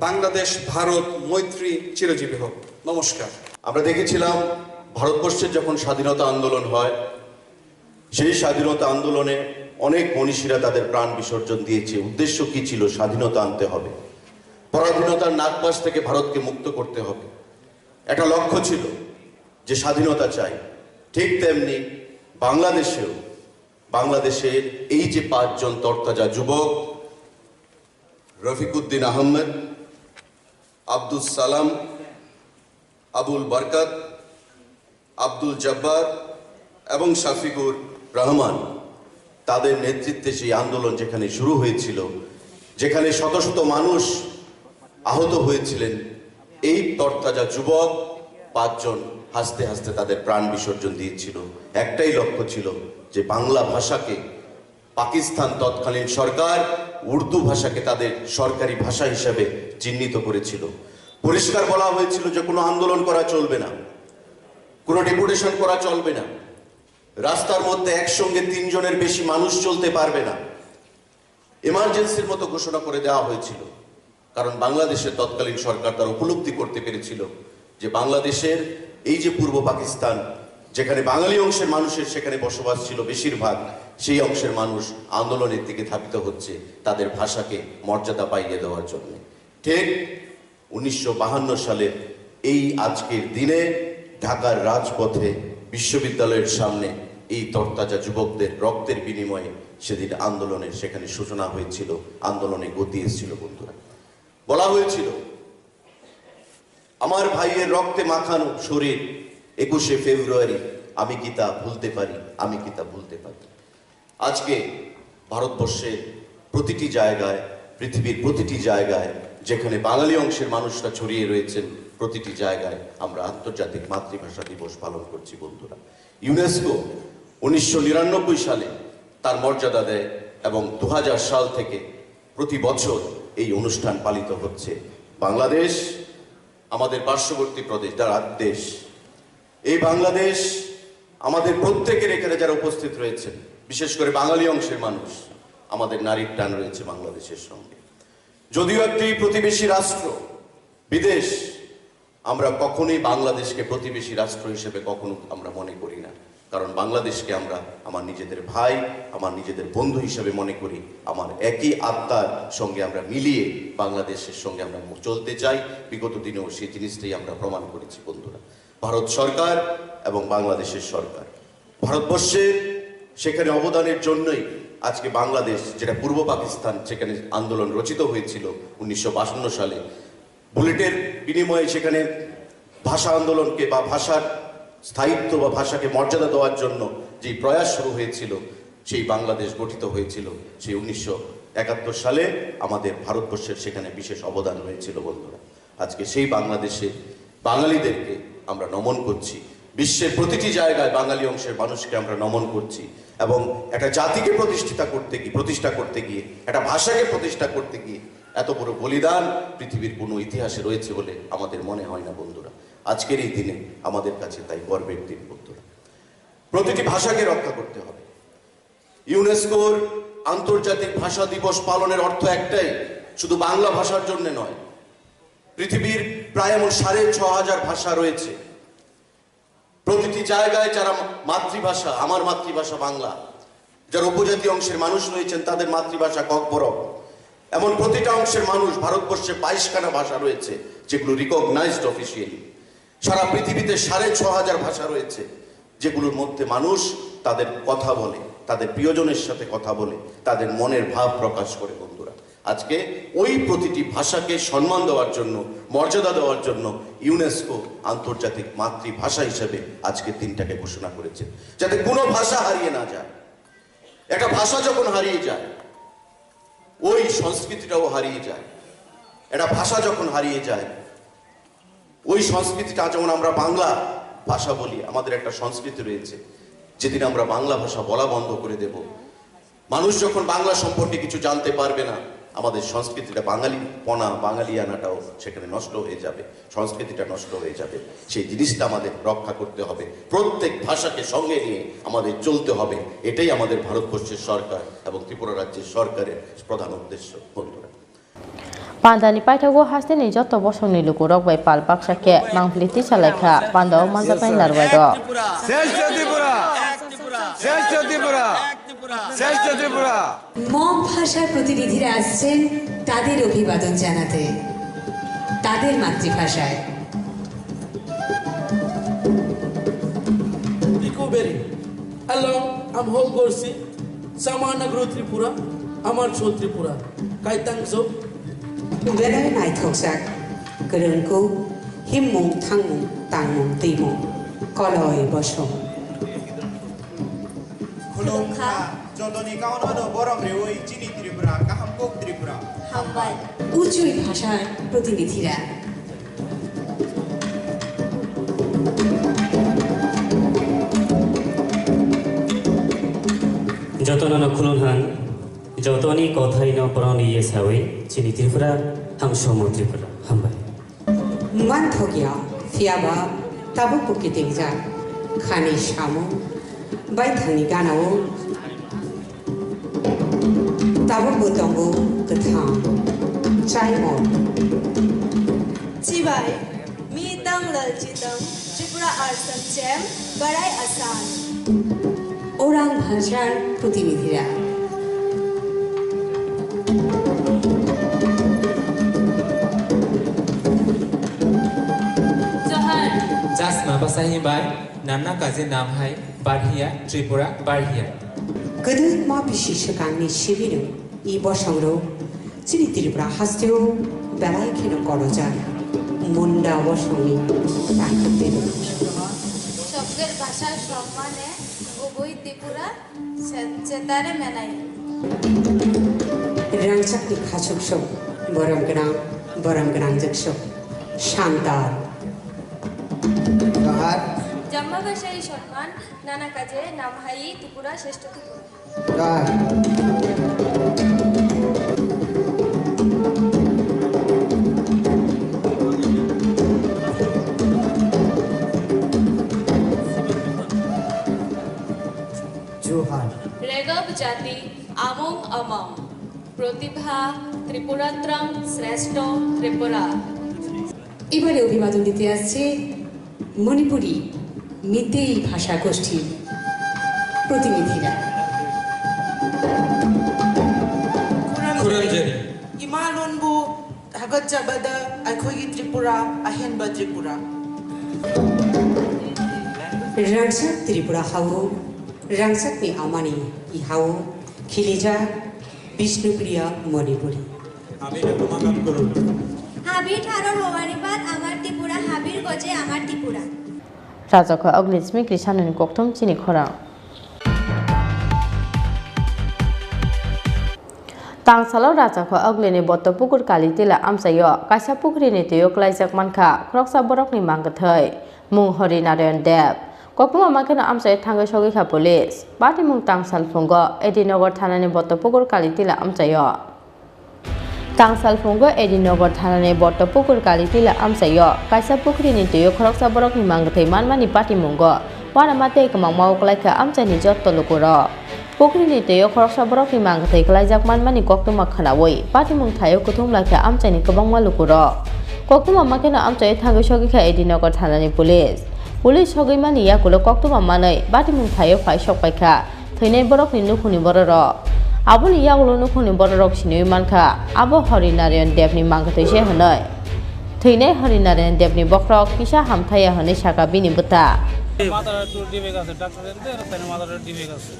বাংলাদেশ ভারত মৈত্রী চিরজীবী হোক। নমস্কার। আমরা দেখেছিলাম ভারতবর্ষের যখন স্বাধীনতা আন্দোলন হয়, সেই স্বাধীনতা আন্দোলনে অনেক মনীষীরা তাদের প্রাণ বিসর্জন দিয়েছে। উদ্দেশ্য কি ছিল? স্বাধীনতা আনতে হবে, পরাধীনতার নাগপাশ থেকে ভারতকে মুক্ত করতে হবে, একটা লক্ষ্য ছিল যে স্বাধীনতা চাই। ঠিক তেমনি বাংলাদেশেও, বাংলাদেশের এই যে পাঁচজন তরতাজা যুবক, রফিকুদ্দিন আহমেদ, আব্দুস সালাম, আবুল বারকাত, আব্দুল জব্বার এবং শফিকুর রহমান, তাদের নেতৃত্বে সেই আন্দোলন যেখানে শুরু হয়েছিল, যেখানে শত শত মানুষ আহত হয়েছিলেন, এই তরতাজা যুবক পাঁচজন হাসতে হাসতে তাদের প্রাণ বিসর্জন দিয়েছিল। একটাই লক্ষ্য ছিল যে বাংলা ভাষাকে, পাকিস্তান তৎকালীন সরকার উর্দু ভাষাকে তাদের সরকারি ভাষা হিসেবে চিহ্নিত করেছিল। পরিষ্কার বলা হয়েছিল যে কোনো আন্দোলন করা চলবে না, কোনো ডেপুটেশন করা চলবে না, রাস্তার মধ্যে একসঙ্গে তিনজনের বেশি মানুষ চলতে পারবে না। এমার্জেন্সির মতো ঘোষণা করে দেওয়া হয়েছিল, কারণ বাংলাদেশের তৎকালীন সরকার তারা উপলব্ধি করতে পেরেছিল যে বাংলাদেশের এই যে পূর্ব পাকিস্তান, যেখানে বাঙালি অংশের মানুষের সেখানে বসবাস ছিল বেশিরভাগ, সেই অংশের মানুষ আন্দোলনের দিকে ধাবিত হচ্ছে তাদের ভাষাকে মর্যাদা পাইয়ে দেওয়ার জন্য। ঠিক উনিশশো বাহান্ন সালের এই আজকের দিনে ঢাকার রাজপথে বিশ্ববিদ্যালয়ের সামনে এই তরতাজা যুবকদের রক্তের বিনিময়ে সেদিন আন্দোলনের সেখানে সূচনা হয়েছিল, আন্দোলনে গতি এসেছিল। বন্ধুরা, বলা হয়েছিল, "আমার ভাইয়ের রক্তে মাখানো শরীর, একুশে ফেব্রুয়ারি, আমি কি তা ভুলতে পারি, আমি কি তা ভুলতে পারি?" আজকে ভারতবর্ষের প্রতিটি জায়গায়, পৃথিবীর প্রতিটি জায়গায়, যেখানে বাঙালি অংশের মানুষরা ছড়িয়ে রয়েছেন, প্রতিটি জায়গায় আমরা আন্তর্জাতিক মাতৃভাষা দিবস পালন করছি। বন্ধুরা, ইউনেস্কো উনিশশো নিরানব্বই সালে তার মর্যাদা দেয় এবং দু হাজার সাল থেকে প্রতি বছর এই অনুষ্ঠান পালিত হচ্ছে। বাংলাদেশ আমাদের পার্শ্ববর্তী প্রদেশ, যারা দেশ, এই বাংলাদেশ আমাদের প্রত্যেকের এখানে যারা উপস্থিত রয়েছেন, বিশেষ করে বাঙালি অংশের মানুষ, আমাদের নাড়ির টান রয়েছে বাংলাদেশের সঙ্গে। যদিও একটি প্রতিবেশী রাষ্ট্র, বিদেশ, আমরা কখনোই বাংলাদেশকে প্রতিবেশী রাষ্ট্র হিসেবে কখনো আমরা মনে করি না, কারণ বাংলাদেশকে আমরা আমার নিজেদের ভাই, আমার নিজেদের বন্ধু হিসেবে মনে করি। আমার একই আত্মার সঙ্গে আমরা মিলিয়ে বাংলাদেশের সঙ্গে আমরা চলতে চাই। বিগত দিনেও সেই জিনিসটাই আমরা প্রমাণ করেছি। বন্ধুরা, ভারত সরকার এবং বাংলাদেশের সরকার, ভারতবর্ষের সেখানে অবদানের জন্যই আজকে বাংলাদেশ, যেটা পূর্ব পাকিস্তান, সেখানে আন্দোলন রচিত হয়েছিল উনিশশো বাহান্ন সালে, বুলেটের বিনিময়ে সেখানে ভাষা আন্দোলনকে বা ভাষার স্থায়িত্ব বা ভাষাকে মর্যাদা দেওয়ার জন্য যে প্রয়াস শুরু হয়েছিল, সেই বাংলাদেশ গঠিত হয়েছিল। সেই উনিশশো একাত্তর সালে আমাদের ভারতবর্ষের সেখানে বিশেষ অবদান রয়েছিল। বন্ধুরা, আজকে সেই বাংলাদেশে বাঙালিদেরকে আমরা নমন করছি, বিশ্বের প্রতিটি জায়গায় বাঙালি অংশের মানুষকে আমরা নমন করছি। এবং একটা জাতিকে প্রতিষ্ঠিতা করতে গিয়ে, প্রতিষ্ঠা করতে গিয়ে, একটা ভাষাকে প্রতিষ্ঠা করতে গিয়ে এত বড় বলিদান পৃথিবীর কোনো ইতিহাসে রয়েছে বলে আমাদের মনে হয় না। বন্ধুরা, আজকের এই দিনে আমাদের কাছে তাই গর্বের দিন। বন্ধুরা, প্রতিটি ভাষাকে রক্ষা করতে হবে। ইউনেস্কোর আন্তর্জাতিক ভাষা দিবস পালনের অর্থ একটাই, শুধু বাংলা ভাষার জন্য নয়, পৃথিবীর প্রায় এমন সাড়ে ছ হাজার ভাষা রয়েছে। প্রতিটি জায়গায় যারা মাতৃভাষা, আমার মাতৃভাষা বাংলা, যারা উপজাতি অংশের মানুষ রয়েছেন তাদের মাতৃভাষা ককবরক, এমন প্রতিটা অংশের মানুষ, ভারতবর্ষে বাইশখানা ভাষা রয়েছে যেগুলো রিকগনাইজড অফিসিয়ালি। সারা পৃথিবীতে সাড়ে ছ হাজার ভাষা রয়েছে, যেগুলোর মধ্যে মানুষ তাদের কথা বলে, তাদের প্রিয়জনের সাথে কথা বলে, তাদের মনের ভাব প্রকাশ করে। বন্ধুরা, আজকে ওই প্রতিটি ভাষাকে সম্মান দেওয়ার জন্য, মর্যাদা দেওয়ার জন্য ইউনেস্কো আন্তর্জাতিক মাতৃভাষা হিসেবে আজকে দিনটাকে ঘোষণা করেছে, যাতে কোনো ভাষা হারিয়ে না যায়। একটা ভাষা যখন হারিয়ে যায়, ওই সংস্কৃতিটাও হারিয়ে যায়। একটা ভাষা যখন হারিয়ে যায়, ওই সংস্কৃতিটা, যেমন আমরা বাংলা ভাষা বলি, আমাদের একটা সংস্কৃতি রয়েছে। যেদিন আমরা বাংলা ভাষা বলা বন্ধ করে দেব, মানুষ যখন বাংলা সম্পর্কে কিছু জানতে পারবে না, আমাদের সংস্কৃতিটা, বাঙালি পনা, বাঙালিয়ানাটাও সেখানে নষ্ট হয়ে যাবে, সংস্কৃতিটা নষ্ট হয়ে যাবে। সেই জিনিসটা আমাদের রক্ষা করতে হবে। প্রত্যেক ভাষাকে সঙ্গে নিয়ে আমাদের চলতে হবে। এটাই আমাদের ভারতবর্ষের সরকার এবং ত্রিপুরা রাজ্যের সরকারের প্রধান উদ্দেশ্য। বন্ধুরা, Pandani paithago hasteni joto bosongni lukurok bai pal baksa khe mangpili tisalai kha pandao manjaknai narwai rok. শ্রেষ্ঠ ত্রিপুরা! শ্রেষ্ঠ ত্রিপুরা! শ্রেষ্ঠ ত্রিপুরা! শ্রেষ্ঠ ত্রিপুরা! মগ ভাষার প্রতিনিধিরা আসছেন তাদের অভিবাদন জানাতে, তাদের মাতৃভাষায়। Ikuberi. Hello, I'm Hop Gorsi. Sama Nagro Tripura, Amar Cho Tripura. Kaitang Zo. Belai naithokjak, kwrwngkuk, himmung thangmung tangmung twimung, koloi bosong. Khulumkha, jotoni kaunano borom rewi chini Tripura, kaham kuk Tripura. Hambai. Uchui bhasha protinidhira. Jotono no khulumhan, jotoni kothai no poroni ye sawi, chini Tripura, hamsomo Tripura, hambai. Manthokya, phiyaba, tabuk bo kitingjak, khani samung, baithangni ganao, tabuk bo tongo kwthang, chaimon. Chibai, mi tang lal chitang, Tripura Arsam chem, barai asan. Orang bhashar protinidhira. Johar. Jasma bwsai bai, namna kaje nam hai, barhiya, Tripura, barhiya. Kwdwkma bisi swkangni sibino, i bosongrok, chini Tripura hasteo belai kheno kolojak, Munda bosongni takhuk tebo. সকলের ভাষার সম্মানে গবই ত্রিপুরা সে-, সেতারে মেনাই। Rangchakni khachuk sok, borom gwnang, borom gwnang jwk sok, Santal. Johar. জন্মভাষায় সম্মান, নানা কাজে নাম হাই ত্রিপুরা, শ্রেষ্ঠ Tripura. Johar. Johar. Regab jati among among, protibha Tripura trong sreshto Tripura. এবারে অভিবাদন দিতে আসছে মণিপুরি মিতেই ভাষা গোষ্ঠীর প্রতিনিধিরা। ꯈꯨꯔꯨꯝꯖꯔꯤ꯫ ꯏꯃꯥ ꯂꯣꯟꯕꯨ ꯊꯥꯒꯠꯆꯕꯗ ꯑꯩꯈꯣꯏꯒꯤ ꯇ꯭ꯔꯤꯄꯨꯔꯥ, ꯑꯍꯦꯟꯕ Tripura. Rangchak Tripura hao, rangchakni amani i hao, khilijak Bishnupriya Manipuri. হাবির ঠারো রোয়ারি বাদ আমার ত্রিপুরা, হাবির গজে আমার Tripura. Rajak kho Agni Simi Krisanoni kokthom chini khorang. Tangsalo Rajak kho Agni ni Bottopukur Kalitila amchaio kaisa pukhrini twio klaijak mankha khoroksa borokni mangkwthai, mung Hari Narayan Deb. Koktwma mankhe no amchaio thangwi sogwi kha police. Patimung tangsal phungo A D Nagar thanani Bottopukur Kalitila amchaio. Tangsal phungo A D Nagar thanani Bottopukur Kalitila amchaio kaisa pukhrini twio khoroksa borokni mangkwthai manmani patimungo uanama tei kwmangma uklaikha amchaini jotto lukurok. Pukrini twi o khoroksa borokni mangtwi kwlaijak manmani koktwma khwnaui patimung thaio kuthum lai kha amchaini kwbangma lukurok. Koktwma makheno amchaio thangwi sogwi kha A D Nagar thanani police. Police sogwi mani yakulo koktwma manwi patimung thaio phai sok pai kha thwinai borokni nukhungni bororok. Aboni yagulo nukhungni bororok siniui man kha abo Hari Narayan Debni mangtwi se hwnwi. Thwinai Hari Narayan Debni bokhorok kisa hamthaya hwnwi sakha bini bwta. মাথার একটু ডিফেক্ট আছে, ডাক্তার এমনি আর তাই মাথার ডিফেক্ট আছে।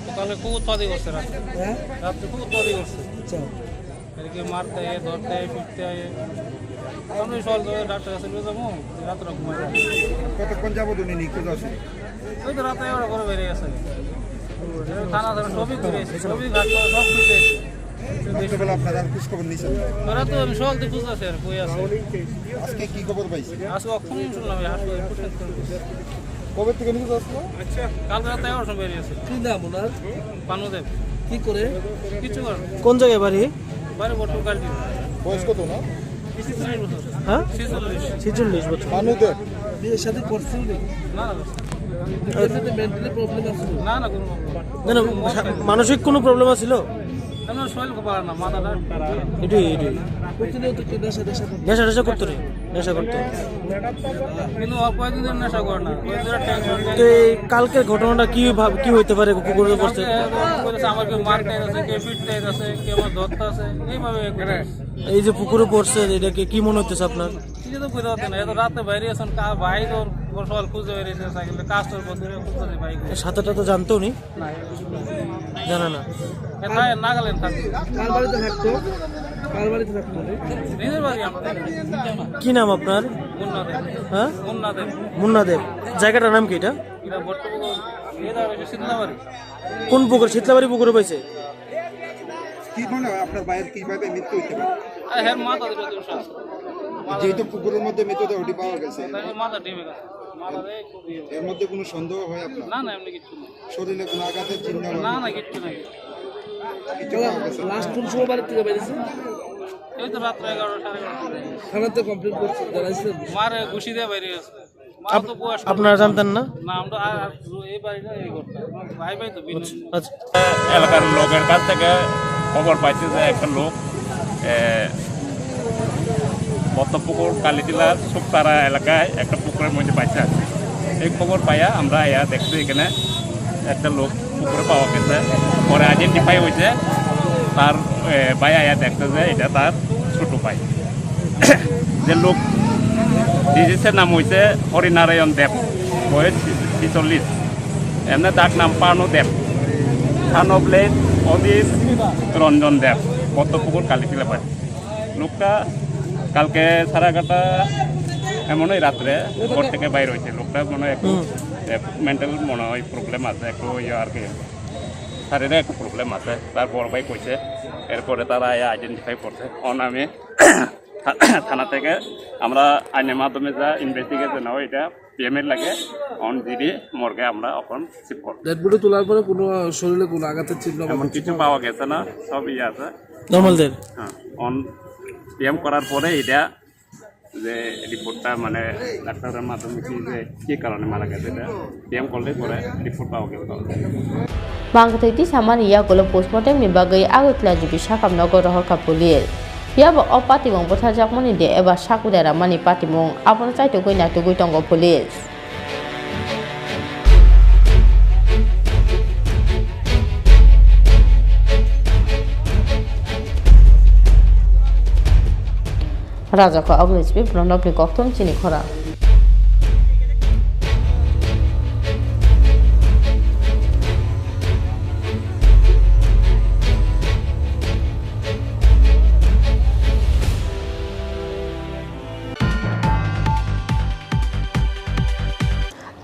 সকালে খুব উৎপাদি করছে রাতে। হ্যাঁ? রাত্রে খুব উৎপাদি করছে। আচ্ছা। এদিকে মারতে, ধরতে, ফিরতে। আমরা সকাল ধরে ডাক্তার কাছে নিয়ে যাবো, রাত্রে ঘুমাই যায়। কতক্ষণ যাবত উনি নিখোঁজ আছেন? ওই তো রাতে এগারো করে বেরিয়ে গেছে। থানা থানা সবই ঘুরে এসে, সবই ঘাট করে সব ঘুরে এসে। রাত্রেবেলা আপনারা আর খোঁজ খবর নিয়েছেন? ওরা তো আমি সকাল থেকে খুঁজতেছি আর কই আছে। আজকে কি খবর পাইছেন? আজকে অক্ষম শুনলাম, এই হাসপাতালে। কবে থেকে নিখোঁজ আসলো? কাল রাতে এগারোটার সময় বেরিয়েছে। কি নাম ওনার? পানুদেব। কি করে? কিছু করে না। কোন জায়গায় বাড়ি? বাড়ি বটুকার কি? বয়স কত না? ছেচল্লিশ বছর। হ্যাঁ? ছেচল্লিশ। ছেচল্লিশ বছর। পানুদেব। বিয়ের সাথে করছে উনি? না, না, করছে না। এর সাথে মেন্টালি প্রবলেম আছে? না, না, কোনো প্রবলেম না, না, মা-, মানসিক কোনো প্রবলেম আছিল? এমনি শরীর খুব ভালো না, মাথাটা। এটাই, এটাই। প্রতিনিয়ত কি নেশা, নেশা করতো? নেশা টেশা করতো রে, নেশা করতো। কিন্তু অল্প কয়েকদিন ধরে নেশা করে না, ওই ধরে টেনশন। তো এই কালকের ঘটনাটা কি ভাব-, কি হইতে পারে পুকুরে পড়ছে? কালকে এরকম করেছে, আমার কেউ মারতে আছে, কেউ পিটতে আছে, কেউ আমার ধরতে আছে, এইভাবে করে। এই যে পুকুরে পড়ছে, এটাকে কি মনে হইতেছে আপনার? কিছু তো বুঝতে পারছি না, এত রাতে বাইরে আছেন, কা-, বাইক ওর, ওর সকাল খুঁজে বেরিয়েছে সাইকেলটা, কাজ তোর বন্ধুরা খুঁজতেছে বাইক। এ সাঁতারটা তো জানতো উনি? না, জানা না। এ থাকে, নাগাল্যান্ড থাকে। কার বাড়িতে থাকতো? কার বাড়িতে থাকতো? নিজের বাড়ি আমাদের। কি নাম আপনার? মুন্না দেব। হ্যাঁ? মুন্না দেব। মুন্না দেব। জায়গাটার নাম কি এটা? এটা বর্তমানে ইয়ে দেওয়া হয়েছে, শীতলাবাড়ি। কোন পুকুর? শীতলাবাড়ি পুকুরে পাইছে? কি মনে হয় আপনার ভাইয়ের কিভাবে মৃত্যু হইতে পারে? আরে, হের মাথা দুটো দোষ আছে। যেহেতু পুকুরের মধ্যে মৃতদেহটি পাওয়া গেছে, তাই মাথা ডিমে গেছে। মাথা দেয় খুব ইয়ে। এর মধ্যে কোনো সন্দেহ হয় আপনার? না, না, এমনি কিচ্ছু নেই। শরীরে কোনো আঘাতের চিহ্ন বা না, না, কিচ্ছু নেই। কিছু পাওয়া গেছে না? লাস্ট কোন সময় বাড়ি থেকে বেরিয়েছে? এই তো রাত্রে এগারোটা, সাড়ে এগারোটা। থানাতে কমপ্লেন করছে, জানাইছিলেন? মারে ঘুষি দিয়ে বাইরে গেছে। মা আপ-, তো বয়স্ক। আপনারা জানতেন না? না, আমরা আর, আর এই বাড়িটা এই ঘরটা। ভাই ভাই তো ভিন্ন। আচ্ছা। এলাকার লোকের কাছ থেকে খবর পাইছি যে একটা লোক, এ, বদ্ধপুকুর কালীটিলা শুকতারা এলাকায় একটা পুকুরের মধ্যে পাইছে আর কি। এই খবর পাইয়া আমরা আইয়া দেখছি এখানে একটা লোক পুকুরে পাওয়া গেছে। পরে আইডেন্টিফাই হয়েছে, তার, এ, ভাই আইয়া দেখছে যে এটা তার ছোট ভাই। যে লোক ডিজিজের নাম হইছে হরিনারায়ণ দেব, বয়স ছেচল্লিশ। এমনি ডাক নাম পানু দেব, son of late অজিত রঞ্জন দেব, বদ্ধপুকুর কালীটিলা বাড়ি। লোকটা কালকে সাড়ে এগারোটা এমনই রাত্রে ঘর থেকে বাইর হয়েছে। লোকটা মনে হয় একটু, হুম। এ, মেন্টাল মনে হয় প্রবলেম আছে, একটু ইয়ে আর কি, শারীরিক একটু প্রবলেম আছে। তার বড় ভাই কইছে, এরপরে তারা আইডেন্টিফাই করছে। অন আমি থা-, থানা থেকে আমরা আইনের মাধ্যমে যা ইনভেস্টিগেশন হয়, এটা পিএম এর লাগে, অন জিডি মর্গে আমরা এখন শিফট করব। ডেড বডি তোলার পরে কোনো শরীরে কোনো আঘাতের চিহ্ন বা এমন কিছু কিছু পাওয়া গেছে না, সব ইয়ে আছে। নর্মাল দেন। হ্যাঁ, অন পিএম করার পরে এটা যে রিপোর্টটা মানে ডাক্তারের মাধ্যমে কি যে কি কারণে মারা গেছে, এটা পিএম করলে পরে রিপোর্ট পাওয়া গেল। Mangtwi tisamani yakulo postmortem ni bagwi Agartala G B sakam nogo rohorkha police. Phiya bo o patimung butharjakmani de eba sak udaramani patimung, abono chaitugwi naitugwi tongo police. Rajakha Agni Chibi Pranabni kokthum chini khorang.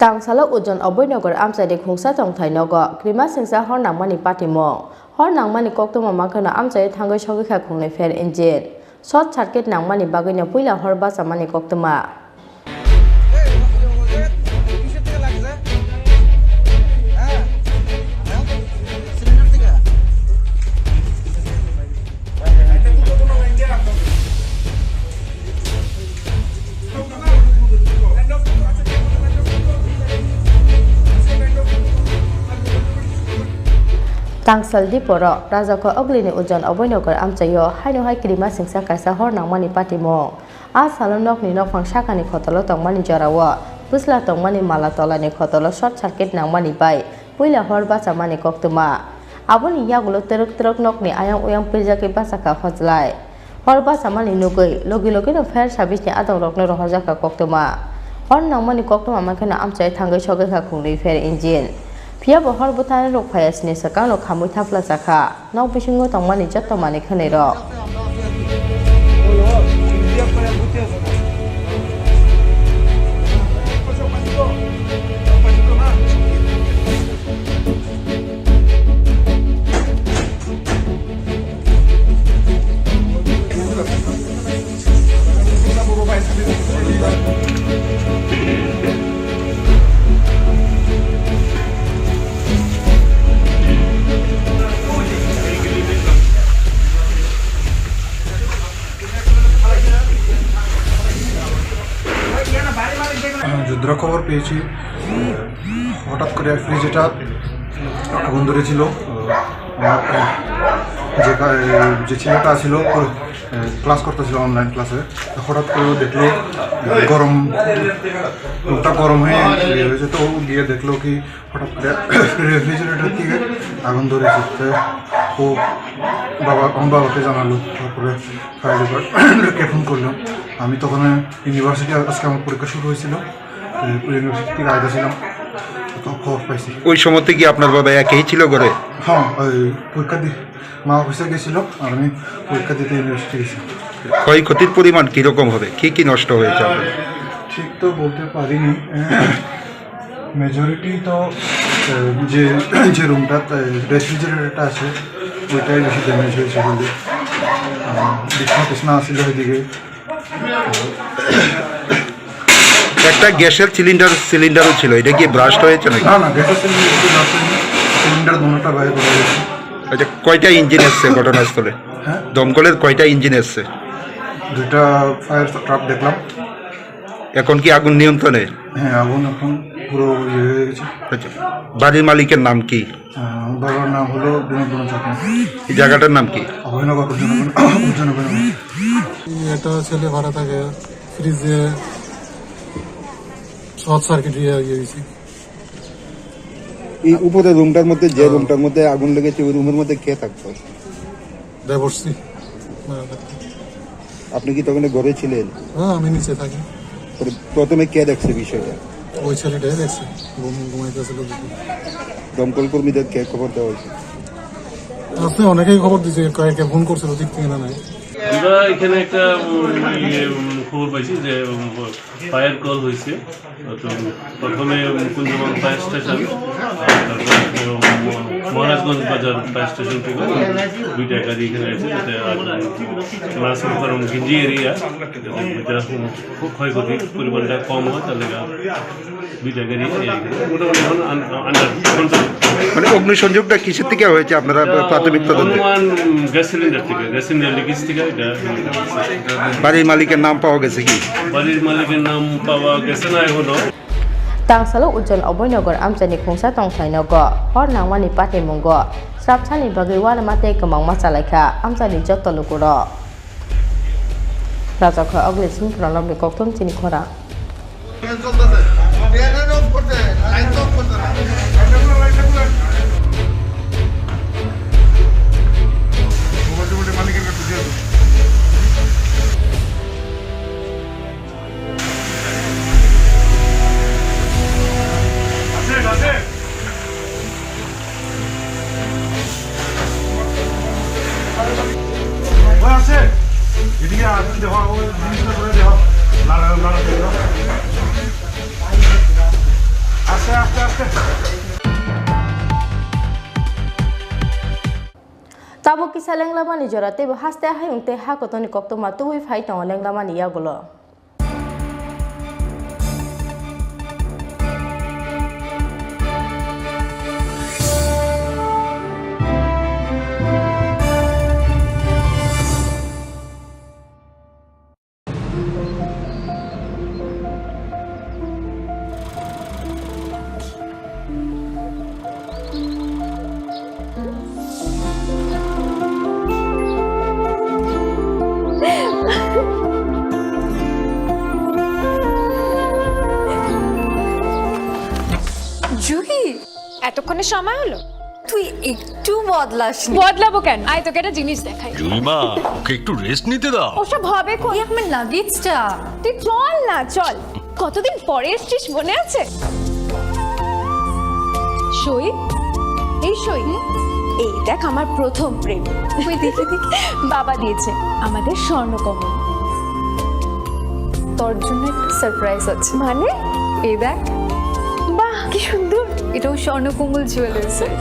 Tangsalo Ujon Oboinogar amchaini khungsa tongthai nogo kwrwima sengsa hor nangmani patimung. Hor nangmani koktwma makheno amchaio thangwi sogwi kha khungnwi pher engine. Short circuit nangmani bagwino puila hor bachamani koktwma. Tangsal Diporo Rajakho Oglini Ujon Oboinogar amchaio haino hai kirima singsa kaisa hor nangmani patimung. A salo nokni nokphang sakani khotolo tongmani jorao pwsla tongmani mala tolani khotolo short circuit nangmani bai puila hor bachamani koktwma. Aboni yagulo twrwk twrwk nokni ayang uyang pirjagwi bachakha hojlai. Hor bachamani nugwi logi logino fire service ni adongrokno rohorjakha koktwma. Hor nangmani koktwma mankheno amchai thangwi sogwikha khungnwi fire engine. Phiyabo hor bwtharni rok phaiya sini swkangno khamwi thaplajakha. Nok bisingo tongmani jotto manwi khwnwi rok. যতদূর খবর পেয়েছি, হঠাৎ করে ফ্রিজ এটা আগুন ধরেছিল। আমার যে কা-, যে ছেলেটা ছিল, ক্লাস করতেছিল অনলাইন ক্লাসে, হঠাৎ করে ও দেখলো গরম, রুমটা গরম হয়ে ইয়ে হয়েছে, তো ও গিয়ে দেখলো কি হঠাৎ করে রেফ্রিজারেটর থেকে আগুন ধরেছে। তো ও বাবা, আমার বাবাকে জানালো, তারপরে ফায়ার ডিপার্টমেন্টকে ফোন করলাম। আমি তখন ইউনিভার্সিটি, আজকে আমার পরীক্ষা শুরু হয়েছিল, তো ইউনিভার্সিটি থেকে আইতেছিলাম, তো খবর পাইছি। ওই সময়তে কি আপনার বাবা একাই ছিল ঘরে? হ্যাঁ, ওই পরীক্ষা দিয়ে মা অফিসে গেছিল, আর আমি পরীক্ষা দিতে ইউনিভার্সিটি গেছি। ক্ষয়ক্ষতির পরিমাণ কিরকম হবে, কি কি নষ্ট হয়েছে আপনার? ঠিক তো বলতে পারিনি। মেজরিটি তো, আহ, যে, যে রুমটাত, আহ, রেফ্রিজারেটরটা আছে, ওইটাই বেশি ড্যামেজ হয়েছে বলে। আহ, বিছনা টিছনা আছিল ওইদিকে। একটা গ্যাসের সিলিন্ডার, সিলিন্ডারও ছিল, এটা কি ব্রাস্ট হয়েছে নাকি? না, না, গ্যাসের সিলিন্ডার কিছু ব্রাস্ট হয়নি। সিলিন্ডার দুটোটা বাইরে পড়ে গেছে। আচ্ছা, কয়টা ইঞ্জিন এসছে ঘটনাস্থলে? হ্যাঁ? দমকলের কয়টা ইঞ্জিন এসছে? দুইটা ফায়ার ট্রাক দেখলাম। এখন কি আগুন নিয়ন্ত্রণে? হ্যাঁ, আগুন এখন পুরো ইয়ে হয়ে গেছে। আচ্ছা, বাড়ির মালিকের নাম কি? আহ, বাবার নাম হলো বিনোদ বর্মন চাকমা। এই জায়গাটার নাম কি? অভয়নগর, উজ্জয়নগর, উজ্জয়নগর। একটা ছেলে ভাড়া থাকে, ফ্রিজে শর্ট সার্কিট দিয়ে ইয়ে হয়েছে। এই উপরে রুমটার মধ্যে, যে হ্যাঁ। রুমটার মধ্যে আগুন লেগেছে, ওই রুমের মধ্যে কে থাকতো? ডাইভোর্সি। আপনি কি তখন ঘরে ছিলেন? হ্যাঁ, আমি নিচে থাকি। পরে প্রথমে কে দেখছে বিষয়টা? ওই ছেলেটাই দেখছে, ঘুম-, ঘুমাইতেছিল দুপুরে। দমকল কর্মীদের কে খবর দেওয়া হয়েছে? আসলে অনেকেই খবর দিছে, কয়েকে ফোন করছিল, ঠিক ঠিকানা নাই। আমরা এখানে একটা, উম, ইয়ে, উম, খবর পাইছি যে, উম, ফায়ার কল হয়েছে। তো প্রথমে মুকুন্দগঞ্জ ফায়ার স্টেশন, তারপরে মহারাজগঞ্জ বাজার ফায়ার স্টেশন থেকে দুইটা গাড়ি এখানে এসে, যাতে আগুন না শুরু করে ঘিঞ্জি এরিয়া, যাতে দুইটা খুব ক্ষয়ক্ষতির পরিমাণটা কম হয়, তাহলে দুইটা গাড়ি এই মোটামুটি এখন আন-, আন্ডার কন্ট্রোল। মানে অগ্নিসংযোগটা কিসের থেকে হয়েছে আপনারা প্রাথমিক তদন্তে? অনুমান গ্যাস সিলিন্ডার থেকে, গ্যাস সিলিন্ডার লিকেজ থেকে এটা। বাড়ির মালিকের নাম পাওয়া গেছে কি? বাড়ির মালিকের নাম পাওয়া গেছে না এখনো। Tangsalo Ujon Oboinogar amchaini khungsa tongthai nogo hor nangmani patimungo srapsani bagwi uanama tei kwmangma chalaikha amchaini jotto lukurok. Rajakha Ogli Singh Pranabni kokthum chini khorang. ওই আছে, এদিকে আসেন, দেখো, ওই জিনিসটা করে দেখো, লাড়া, লাড়া দিয়ে দাও। আস্তে, আস্তে, আস্তে। Tabuk kisa lenglamani jora teibo haste hayung tei ha kotorni koktwma tubui phai tongo lenglamani yagulo. এতক্ষণে সময় হলো? তুই একটু বদলাসনি। বদলাবো কেন? আয়, তোকে একটা জিনিস দেখাই। জুলিমা, ওকে একটু রেস্ট নিতে দাও। ওসব হবে কোন? এই আমার লাগেজটা। তুই চল না, চল। কতদিন পরে এসছিস, মনে আছে? সই, এই সই, এই দেখ আমার প্রথম প্রেম। ওই দেখে দেখে বাবা দিয়েছে আমাদের স্বর্ণকমল। তোর জন্য একটা সারপ্রাইজ আছে। মানে? এই দেখ। বাহ, কি সুন্দর। এটাও স্বর্ণকমল জুয়েলার্সের।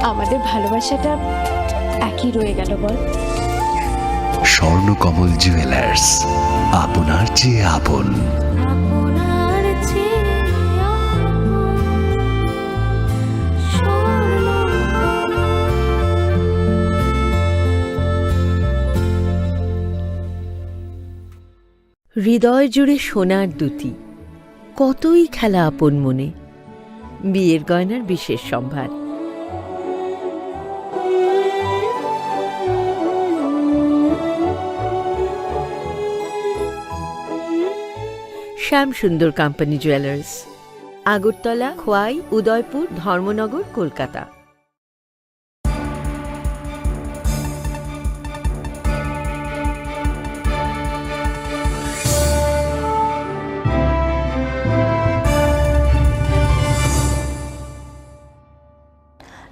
আমাদের ভালোবাসাটা একই রয়ে গেল বল। স্বর্ণকমল জুয়েলার্স, আপনার চেয়ে আপন। হৃদয় জুড়ে সোনার দুতি, কতই খেলা আপন মনে। বিয়ের গয়নার বিশেষ সম্ভার। শ্যাম সুন্দর কোম্পানি জুয়েলার্স, আগরতলা, খোয়াই, উদয়পুর, ধর্মনগর, Kolkata.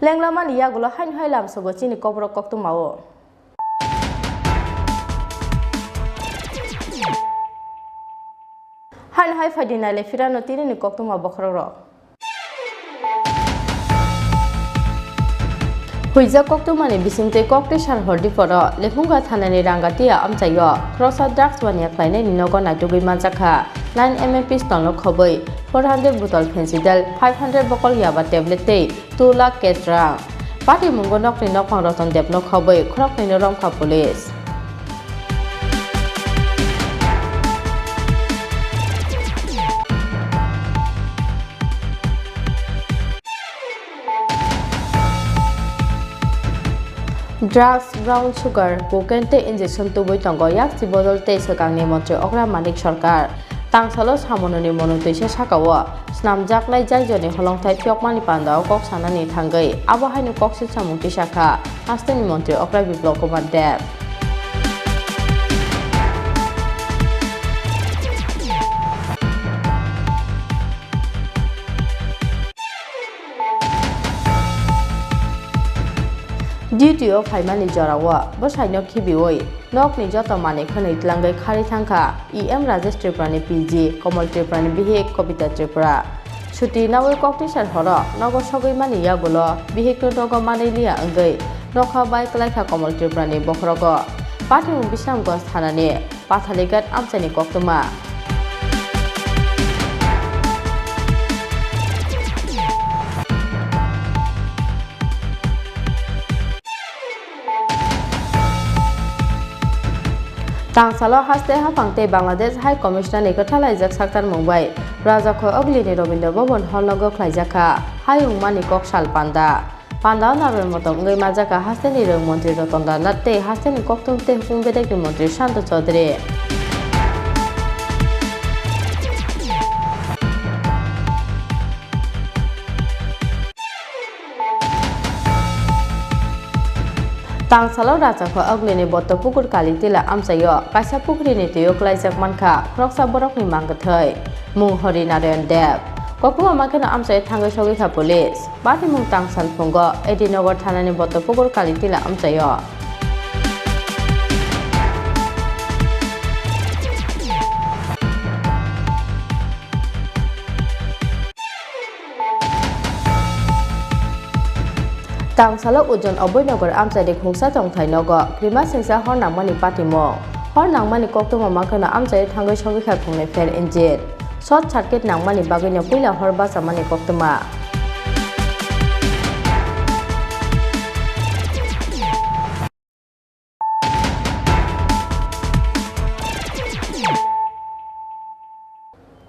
Lenglamani yagulo haino hai lamsogo chini kokborok koktwmao. Haino hai phaidi naile phirano tinini koktwma bokhorokrok. Huijak koktwmani bisingtwi Koktisar Hordiporo Lephunga thanani Rangatia amchaio khoroksa drugs waniya khlainaini nogo naitugwi manjakha nine M M pistol no khobwi four hundred bottle phensidal, five hundred bokol yaba tablet tei two lakh cash rang. Patimungo nokni nokphang Roton Debno khobwi khoroknwino romkha police. Drugs, brown sugar, cocaine tei injection tubui tongo yakchi bodol tei swkangni montri okra Manik Sarkar. Tangsalo samunoni monotwisa sakao snamjaknai jaijoni holongthai phiyokmani pandao kok sanani thangwi abo haino kok silsamung tisakha hasteni montri okra Biplab Kumar Deb. Duty o phaimani jorao bwsaino khibiwi nokni joto manwi khwnwi tlangwi kharwi thangkha E M Rajesh Tripurani P G, Komol Tripurani bihik Kobita Tripura. Chuti nawi Koktisar horo nogo sogwi mani yagulo bihikno nogo manwi liya wngwi nokha bai kwlaikha Komol Tripurani bokhorogo. Patimung Bisramganj thanani Pathaligat amchaini koktwma. Tangsalo haste haphang tei Bangladesh High Commissioner ni kwthalaijak saktarmung bai Rajakhoi Oglini Rabindra Bhavan hall nogo khlaijakha hayung mani kok sal panda. Pandao narwai motom wngwi majak kha hasteni rwng montri Ratan Lal Nath tei hasteni koktwm tei hukung bedekni montri Santa Chowdhury. Tangsalo Rachakhoi Oglini Bottopukur Kalitila amchaio kaisa pukhrini twio klaijak mankha khoroksa borokni mangkwthwi, mung Hari Narayan Deb. Koktwma mankhe no amchaio thangwi sogwi kha police. Patimung Tangsal phungo A D Nagar thanani Bottopukur Kalitila amchaio. Tangsalo Ujon Oboinagar amchaini khungsa tongthai nogo kwrwima singsa hor nangmani patimung. Hor nangmani koktwma mankhe no amchaio thangwi sogwi kha khungnwi fire engine. Short circuit nangmani bagwino puila hor bachamani koktwma.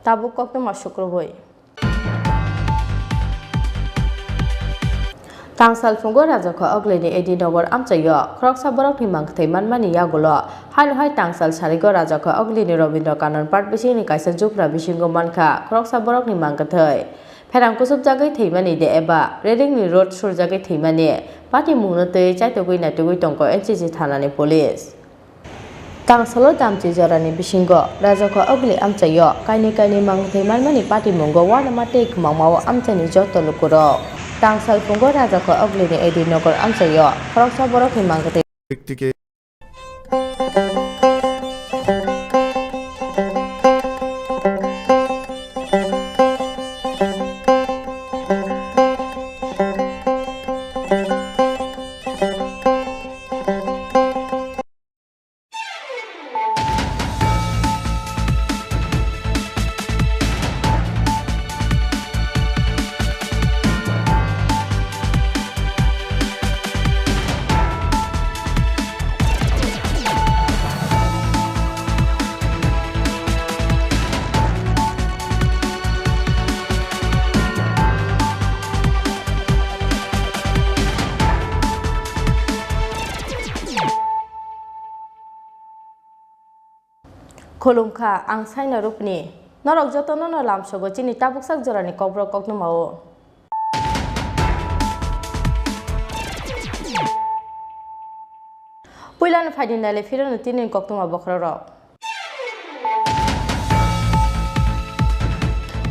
Tabuk koktwma sukrubui. Tangsal phungo Rajakhoi Oglini A D Nagar amchaio khoroksa borokni mangkwthwi manmani yagulo haino hai Tangsal sarigo Rajakhoi Oglini Rabindra Kannan Park bisingni kaisa jupra bisingo mankha khoroksa borokni mangkwthwi. Kherang kuchupjagwi thwimani de eba redingni rod surjagwi thwimani patimungno twi chaitugwi naitugwi tongo N C C thanani police. Tangsalo damchi jorani bisingo Rajakho Ogli amchaio kainwi kainwi mangthwi manmani patimungo uanama tei kwmangmao amchaini joto lukurok. Tangsal phungo Rajakho Oglini A D Nagar amchaio khoroksa borokni mangthwi Khulumkha, ang Saina Rupni. Norok jotono no lamsogo chini tabuksak jorani kokborok koktwmao. Puilano phaidi naile phirano tini koktwma bokhorok rok.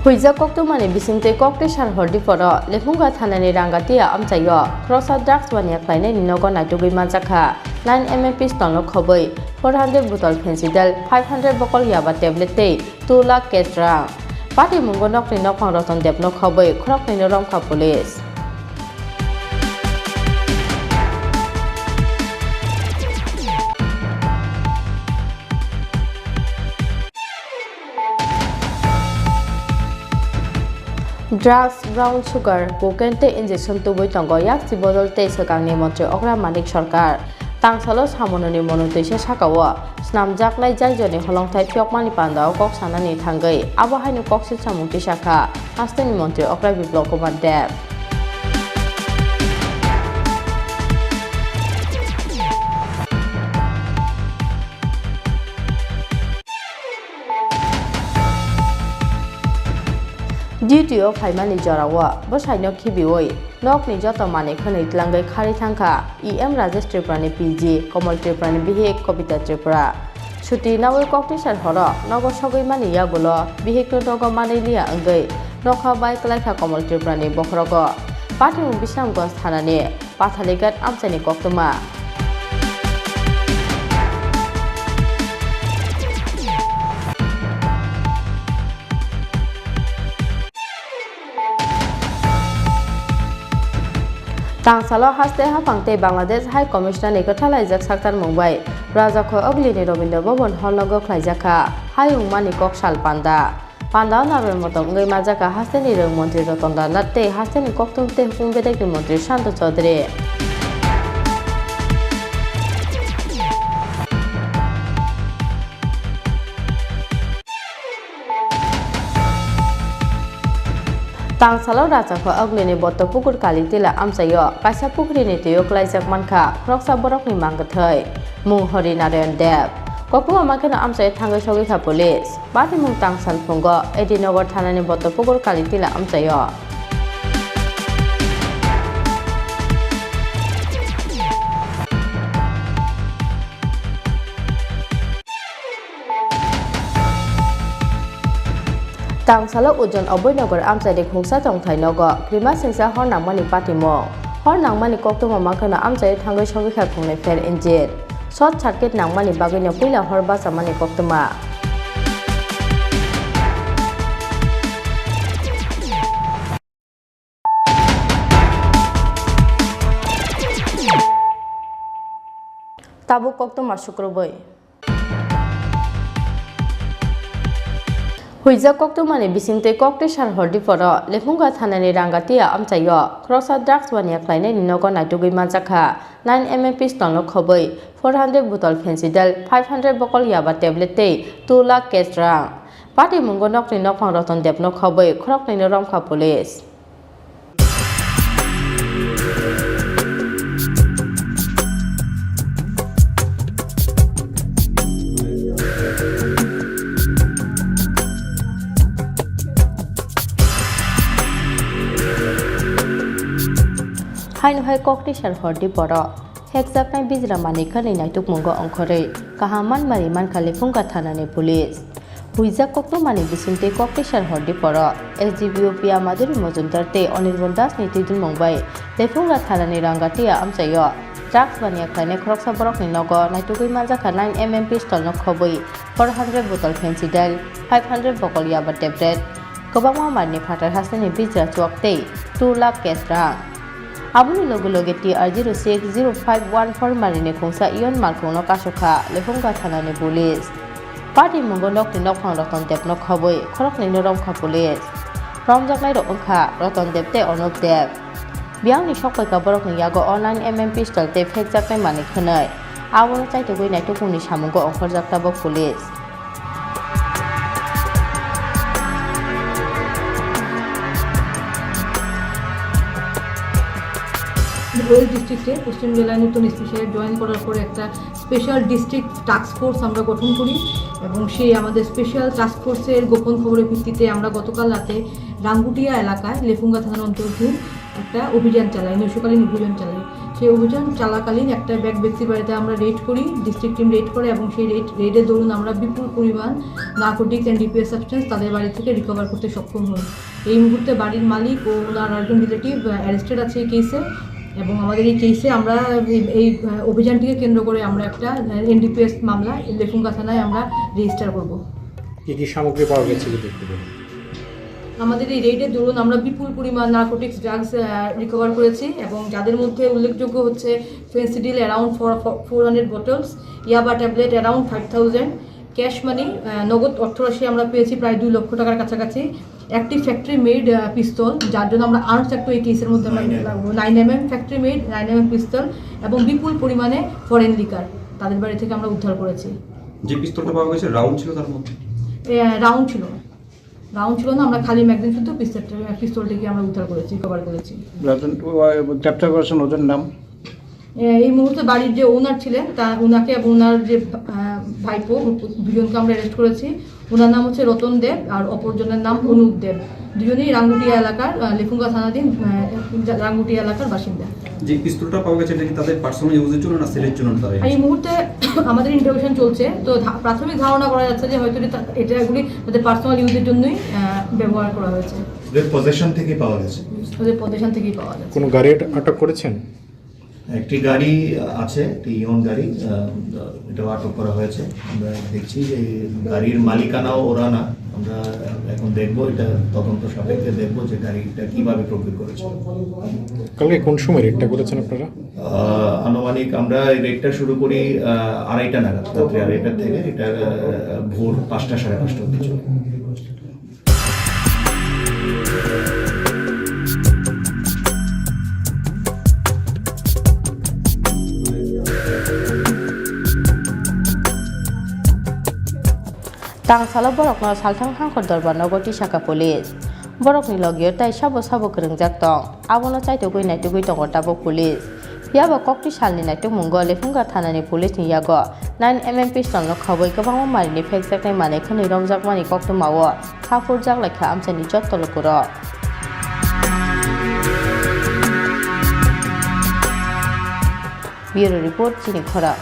Huijak koktwmani bisingtwi koktwi sar hor diporo Lephunga thanani Rangatia amchaio khoroksa drugs uania khlainaini nogo naitugwi manjakha nine M M pistol no khobwi four hundred bottle phensidel, five hundred bokol yaba tablet tei two lakh cash rang. Patimungo nokni nokphang Roton Debno khobwi khoroknwino romkha police. Drugs, brown sugar, cocaine tei injection tubui tongo yakchi bodol tei swkangni montri okra Manik Sarkar. Tangsalo samunoni mono twisa sakao snamjaknai jaijoni holongthai phiyokmani pandao kok sanani thangwi abo haino kok silsamung tisakha hasteni montri okra Biplab Kumar Deb. Duty o phaimani jorao bwsaino khibiwi nokni joto manwi khwnwi tlangwi kharwi thangkha E M Rajesh Tripurani P G, Komol Tripurani bihik Kobita Tripura. Chuti nawi koktwi sar horo nogo sogwi mani yagulo bihikno nogo manwi liya wngwi nokha bai kwlaikha Komol Tripurani bokhorogo. Patimung Bisramganj thanani Pathalighat amchaini koktwma. Tangsalo haste haphang tei Bangladesh High Commissioner ni kwthalaijak saktarmung bai Rajakho Oglini Rabindra Bhavan hall nogo khlaijakha hayung mani kok sal panda. Pandao narwai motom wngwi majak kha hasteni rwng montri Ratan Lal Nath tei hasteni koktwm tei hukum bedekni montri Shanto Chaudhary. Tangsalo Rajakho Oglini Bottopukur Kalitila amchaio kaisa pukhrini twio kwlaijak mankha khoroksa borokni mangkwthwi, mung Hari Narayan Deb. Koktwma mankhe no amchaio thangwi sogwi kha police. Patimung Tangsal phungo A D Nagar thanani Bottopukur Kalitila amchaio. Tangsalo Ujon Abhoynagar amchaini khungsa tongthai nogo kwrwima singsa hor nangmani patimung. Hor nangmani koktwma mankhe no amchaio thangwi sogwi kha khungnwi pher engine. Short circuit nangmani bagwino puila hor bachamani koktwma. Tabuk koktwma sukrubwi. Huijak koktwmani bisingtwi koktwi sar hor diporo Lephunga thanani Rangatia amchaio khoroksa drugs uania khlainaini nogo naitugwi manjakha nine M M pistol no khobwi four hundred bottle phensidel, five hundred bokol yaba tablet tei two lakh cash rang. Patimungo nokni nokphang Ratan Debno khobwi khoroknwino romkha police. Haino hai kok tisar hordi borok. Hekjaknai bijra manwi khwnwi naitukmungo ongkhorwi kaham manmari mankha Lephunga thanani police. Huijak koktwmani bisingtwi kok tisar hordi borok. S D P O P A Madhuri Mojumdar tei Anirban Das ni twidulmung bai Lephunga thanani Rangatia amchaio drugs baniya khlainai khoroksa borokni nogo naitugwi manjakha nine M M pistol no khobwi four hundred bottle Phensedyl, five hundred bokol yaba tablet, kwbangma manni phatar hasteni bijra chuak tei two lakh cash rang. Aboni loge loge T R zero six zero five one four manini khungsa Ion Malkhungno kasukha Lephunga thanani police. Party mungo nokni nokphang Roton Debno khobwi khoroknwino romkha police. Romjaknairok wngkha Roton Deb tei Anup Deb. Biyangni sokpaikha borokni yago o nine M M pistol tei phekjaknai manwi khwnwi. Abono chaitugwi naitukmungni samungo ongkhorjak tabuk police. West ডিস্ট্রিক্টে পশ্চিম জেলায় নতুন এসপি সাহেব জয়েন করার পরে একটা special district task force আমরা গঠন করি এবং সেই আমাদের স্পেশাল টাস্ক ফোর্সের গোপন খবরের ভিত্তিতে আমরা গতকাল রাতে রাঙ্গুটিয়া এলাকায় লেফুঙ্গা থানার অন্তর্গত একটা অভিযান চালাই, নৈশকালীন অভিযান চালাই। সেই অভিযান চলাকালীন একটা এক ব্যক্তির বাড়িতে আমরা রেড করি, ডিস্ট্রিক্ট টিম রেড করে এবং সেই রেড, রেডের দরুন আমরা বিপুল পরিমাণ নার্কোটিক্স অ্যান্ড ডিপিএস সাবস্টেন্স তাদের বাড়ি থেকে রিকভার করতে সক্ষম হই। এই মুহূর্তে বাড়ির মালিক ও ওনার একজন রিলেটিভ, আহ, অ্যারেস্টেড আছে এই কেসে এবং আমাদের এই কেসে আমরা এই, এই, আহ, অভিযানটিকে কেন্দ্র করে আমরা একটা, আহ, এনডিপিএস মামলা লেফুঙ্গা থানায় আমরা রেজিস্টার করব। কি কি সামগ্রী পাওয়া গেছে যদি একটু বলেন? আমাদের এই রেডের দরুন আমরা বিপুল পরিমাণ নার্কোটিক্স ড্রাগস, আহ, রিকভার করেছি এবং যাদের মধ্যে উল্লেখযোগ্য হচ্ছে Phensedyl around four, four hundred bottles, yaba tablet around five thousand, cash money, uh, নগদ অর্থরাশি আমরা পেয়েছি প্রায় দুই লক্ষ টাকার কাছাকাছি। একটি ফ্যাক্টরি মেড, আহ, পিস্তল, যার জন্য আমরা আর্মস অ্যাক্টও এই কেসের মধ্যে আমরা নাইন এমএম। লাগবো, nine MM factory made, nine MM pistol এবং বিপুল পরিমাণে ফরেন লিকার তাদের বাড়ি থেকে আমরা উদ্ধার করেছি। যে পিস্তলটা পাওয়া গেছে, রাউন্ড ছিল তার মধ্যে? এ, রাউন্ড ছিল না। রাউন্ড ছিল না, আমরা খালি ম্যাগাজিন শুদ্ধ পিস্তলটা, পিস্তলটিকে আমরা উদ্ধার করেছি, রিকভার করেছি। রাজন, ও, ও, গ্রেপ্তার করেছেন ওদের নাম? এ, এই মুহূর্তে বাড়ির যে ওনার ছিলেন, তা, ওনাকে এবং ওনার যে, আহ, ভাইপো, দুজনকে আমরা অ্যারেস্ট করেছি। ওনার নাম হচ্ছে রতন দেব আর অপরজনের নাম অনুপ দেব। দুজনেই রাঙ্গুটিয়া এলাকার, আহ, লেফুঙ্গা থানাধীন, আহ, রাঙ্গুটিয়া এলাকার বাসিন্দা। যে পিস্তলটা পাওয়া গেছে, এটা কি তাদের পার্সোনাল ইউজের জন্য না সেলের জন্য তারা এই মুহূর্তে আমাদের ইন্টারোগেশন চলছে, তো ধা-, প্রাথমিক ধারণা করা যাচ্ছে যে হয়তো এটা, এটা এগুলি তাদের পার্সোনাল ইউজের জন্যই, আহ, ব্যবহার করা হয়েছে। ওদের পজেশন থেকেই পাওয়া গেছে। ওদের পজেশন থেকেই পাওয়া গেছে। কোনো গাড়ি আট-, আটক করেছেন? একটি গাড়ি আছে, একটি ইয়ন গাড়ি, আহ, এটাও আটক করা হয়েছে। আমরা দেখছি যে গাড়ির মালিকানাও ওরা না। আমরা এখন দেখব, এটা তদন্ত সাপেক্ষে দেখব যে গাড়িটা কিভাবে প্রকিউর করেছে। কালকে কোন সময় রেডটা করেছেন আপনারা? আহ, আনুমানিক আমরা এই রেডটা শুরু করি, আহ, আড়াইটা নাগাদ, রাত্রি আড়াইটা থেকে। এটা, আহ, ভোর পাঁচটা, সাড়ে পাঁচটা অবধি চলে। Tangsalo borokno salthang hangkor dorbar nogo tisaka police. Borokni logio tai sabo sabo kwrwngjak tong. Abono chaitugwi naitugwi tongo tabuk police. Phiya bo kokti salni naitukmungo Lephunga thanani police ni yago nine M M pistol no khobwi kwbangma marini phekjaknai manwi khwnwi romjakmani koktwmao kha phurjak laikha amchaini jotto lukurok. Bureau Report, Chini Khorang.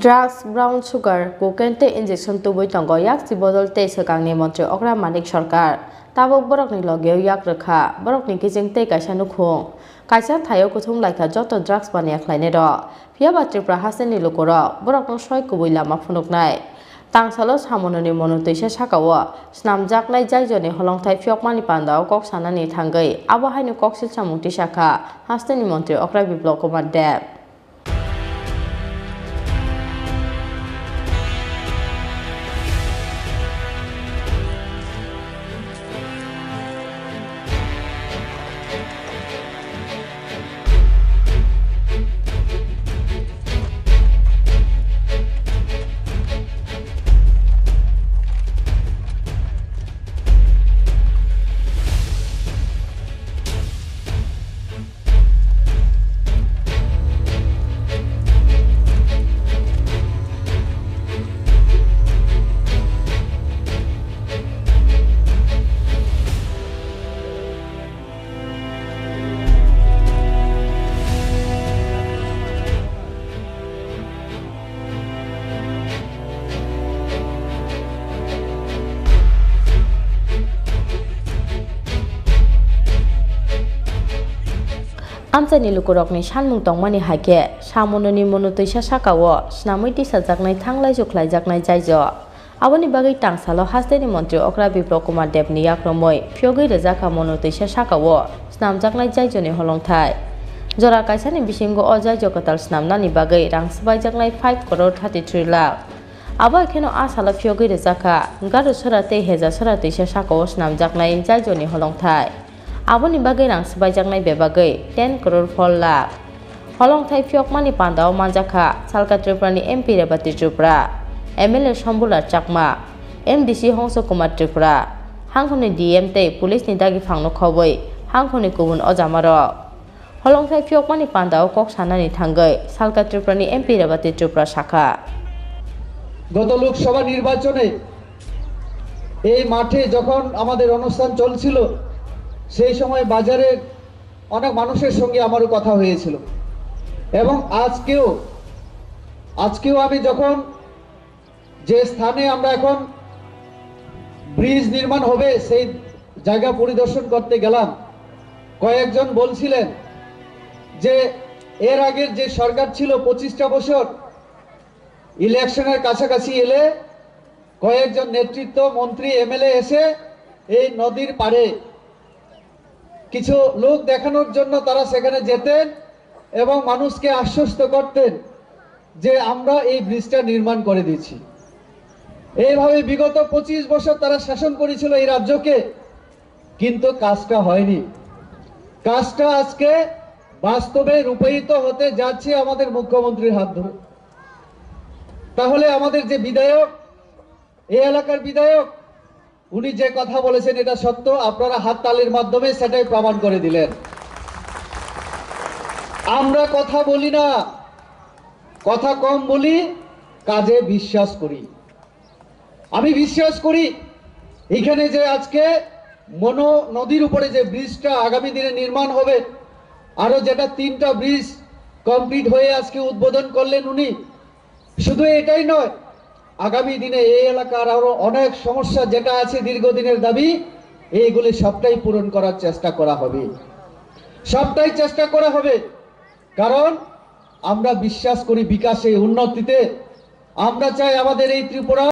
Drugs, brown sugar, cocaine tei injection tubui tongo yakchi bodol tei swkangni montri okra Manik Sarkar. Tabuk borokni logeo yak rwkha, borokni kiching tei kaisa nukhung. Kaisa thaio kuthum laikha joto drugs baniya khlainairok. Phiyaba Tripura hasteni lukurok borokno soi kubui lama phunuknai. Tangsalo samunoni monotwisa sakao snamjaknai Jaijoni holongthai phiyokmani pandao kok sanani thangwi abo haino koksil samung tisakha hasteni montri okra Biplab Kumar Deb. Amchaini lukurokni sanmung tongmani hai khe, Samononi Monotwisa sakao snamwi tisajaknai thanglaisu khlaijaknai jaijo. Aboni bagwi tangsalo hasteni montri okra Biplab Kumar Debni yakromwi phiyogwi rwjakha Monotwisa sakao snamjaknai jaijoni holongthai. Jora kaisani bisingo o jaijo kwtal snamnani bagwi rang swbaijaknai five crore thirty three lakh. Abo kheno a salo phiyogwi rwjakha Garosora tei Hejasora twisa sakao snamjaknai jaijoni holongthai. Aboni bagwi rang swbaijaknai bebagwi ten crore four lakh. Holongthai phiyokmani pandao manjakha Salka Tripurani M P Rebati Tripura, M L A Shambhular Chakma, M D C Hongso Kumar Tripura, hangkhorni D M tei police ni dagiphangno khobwi hangkhorni kubun ojamarok. Holongthai phiyokmani pandao kok sanani thangwi Salka Tripurani M P Rebati Tripura sakha, গত লোকসভা নির্বাচনে এই মাঠে যখন আমাদের অনুষ্ঠান চলছিল, সেই সময় বাজারে অনেক মানুষের সঙ্গে আমারও কথা হয়েছিল। এবং আজকেও, আজকেও আমি যখন যে স্থানে আমরা এখন ব্রিজ নির্মাণ হবে, সেই জায়গা পরিদর্শন করতে গেলাম, কয়েকজন বলছিলেন যে এর আগের যে সরকার ছিল পঁচিশটা বছর, ইলেকশনের কাছাকাছি এলে কয়েকজন নেতৃত্ব, মন্ত্রী, এমএলএ এসে এই নদীর পাড়ে কিছু লোক দেখানোর জন্য তারা সেখানে যেতেন এবং মানুষকে আশ্বস্ত করতেন যে আমরা এই ব্রিজটা নির্মাণ করে দিচ্ছি। এইভাবে বিগত পঁচিশ বছর তারা শাসন করেছিল এই রাজ্যকে, কিন্তু কাজটা হয়নি। কাজটা আজকে বাস্তবে রূপায়িত হতে যাচ্ছে আমাদের মুখ্যমন্ত্রীর হাত ধরে। তাহলে আমাদের যে বিধায়ক, এই এলাকার বিধায়ক, উনি যে কথা বলেছেন এটা সত্য, আপনারা হাততালির মাধ্যমে সেটাই প্রমাণ করে দিলেন। আমরা কথা বলি না, কথা কম বলি, কাজে বিশ্বাস করি। আমি বিশ্বাস করি এখানে যে আজকে মনো নদীর উপরে যে ব্রিজটা আগামী দিনে নির্মাণ হবে, আরো যেটা তিনটা ব্রিজ কমপ্লিট হয়ে আজকে উদ্বোধন করলেন উনি, শুধু এটাই নয়, আগামী দিনে এই এলাকার আরো অনেক সমস্যা যেটা আছে দীর্ঘদিনের দাবি, এইগুলি সবটাই পূরণ করার চেষ্টা করা হবে, সবটাই চেষ্টা করা হবে। কারণ আমরা বিশ্বাস করি বিকাশে, উন্নতিতে। আমরা চাই আমাদের এই ত্রিপুরা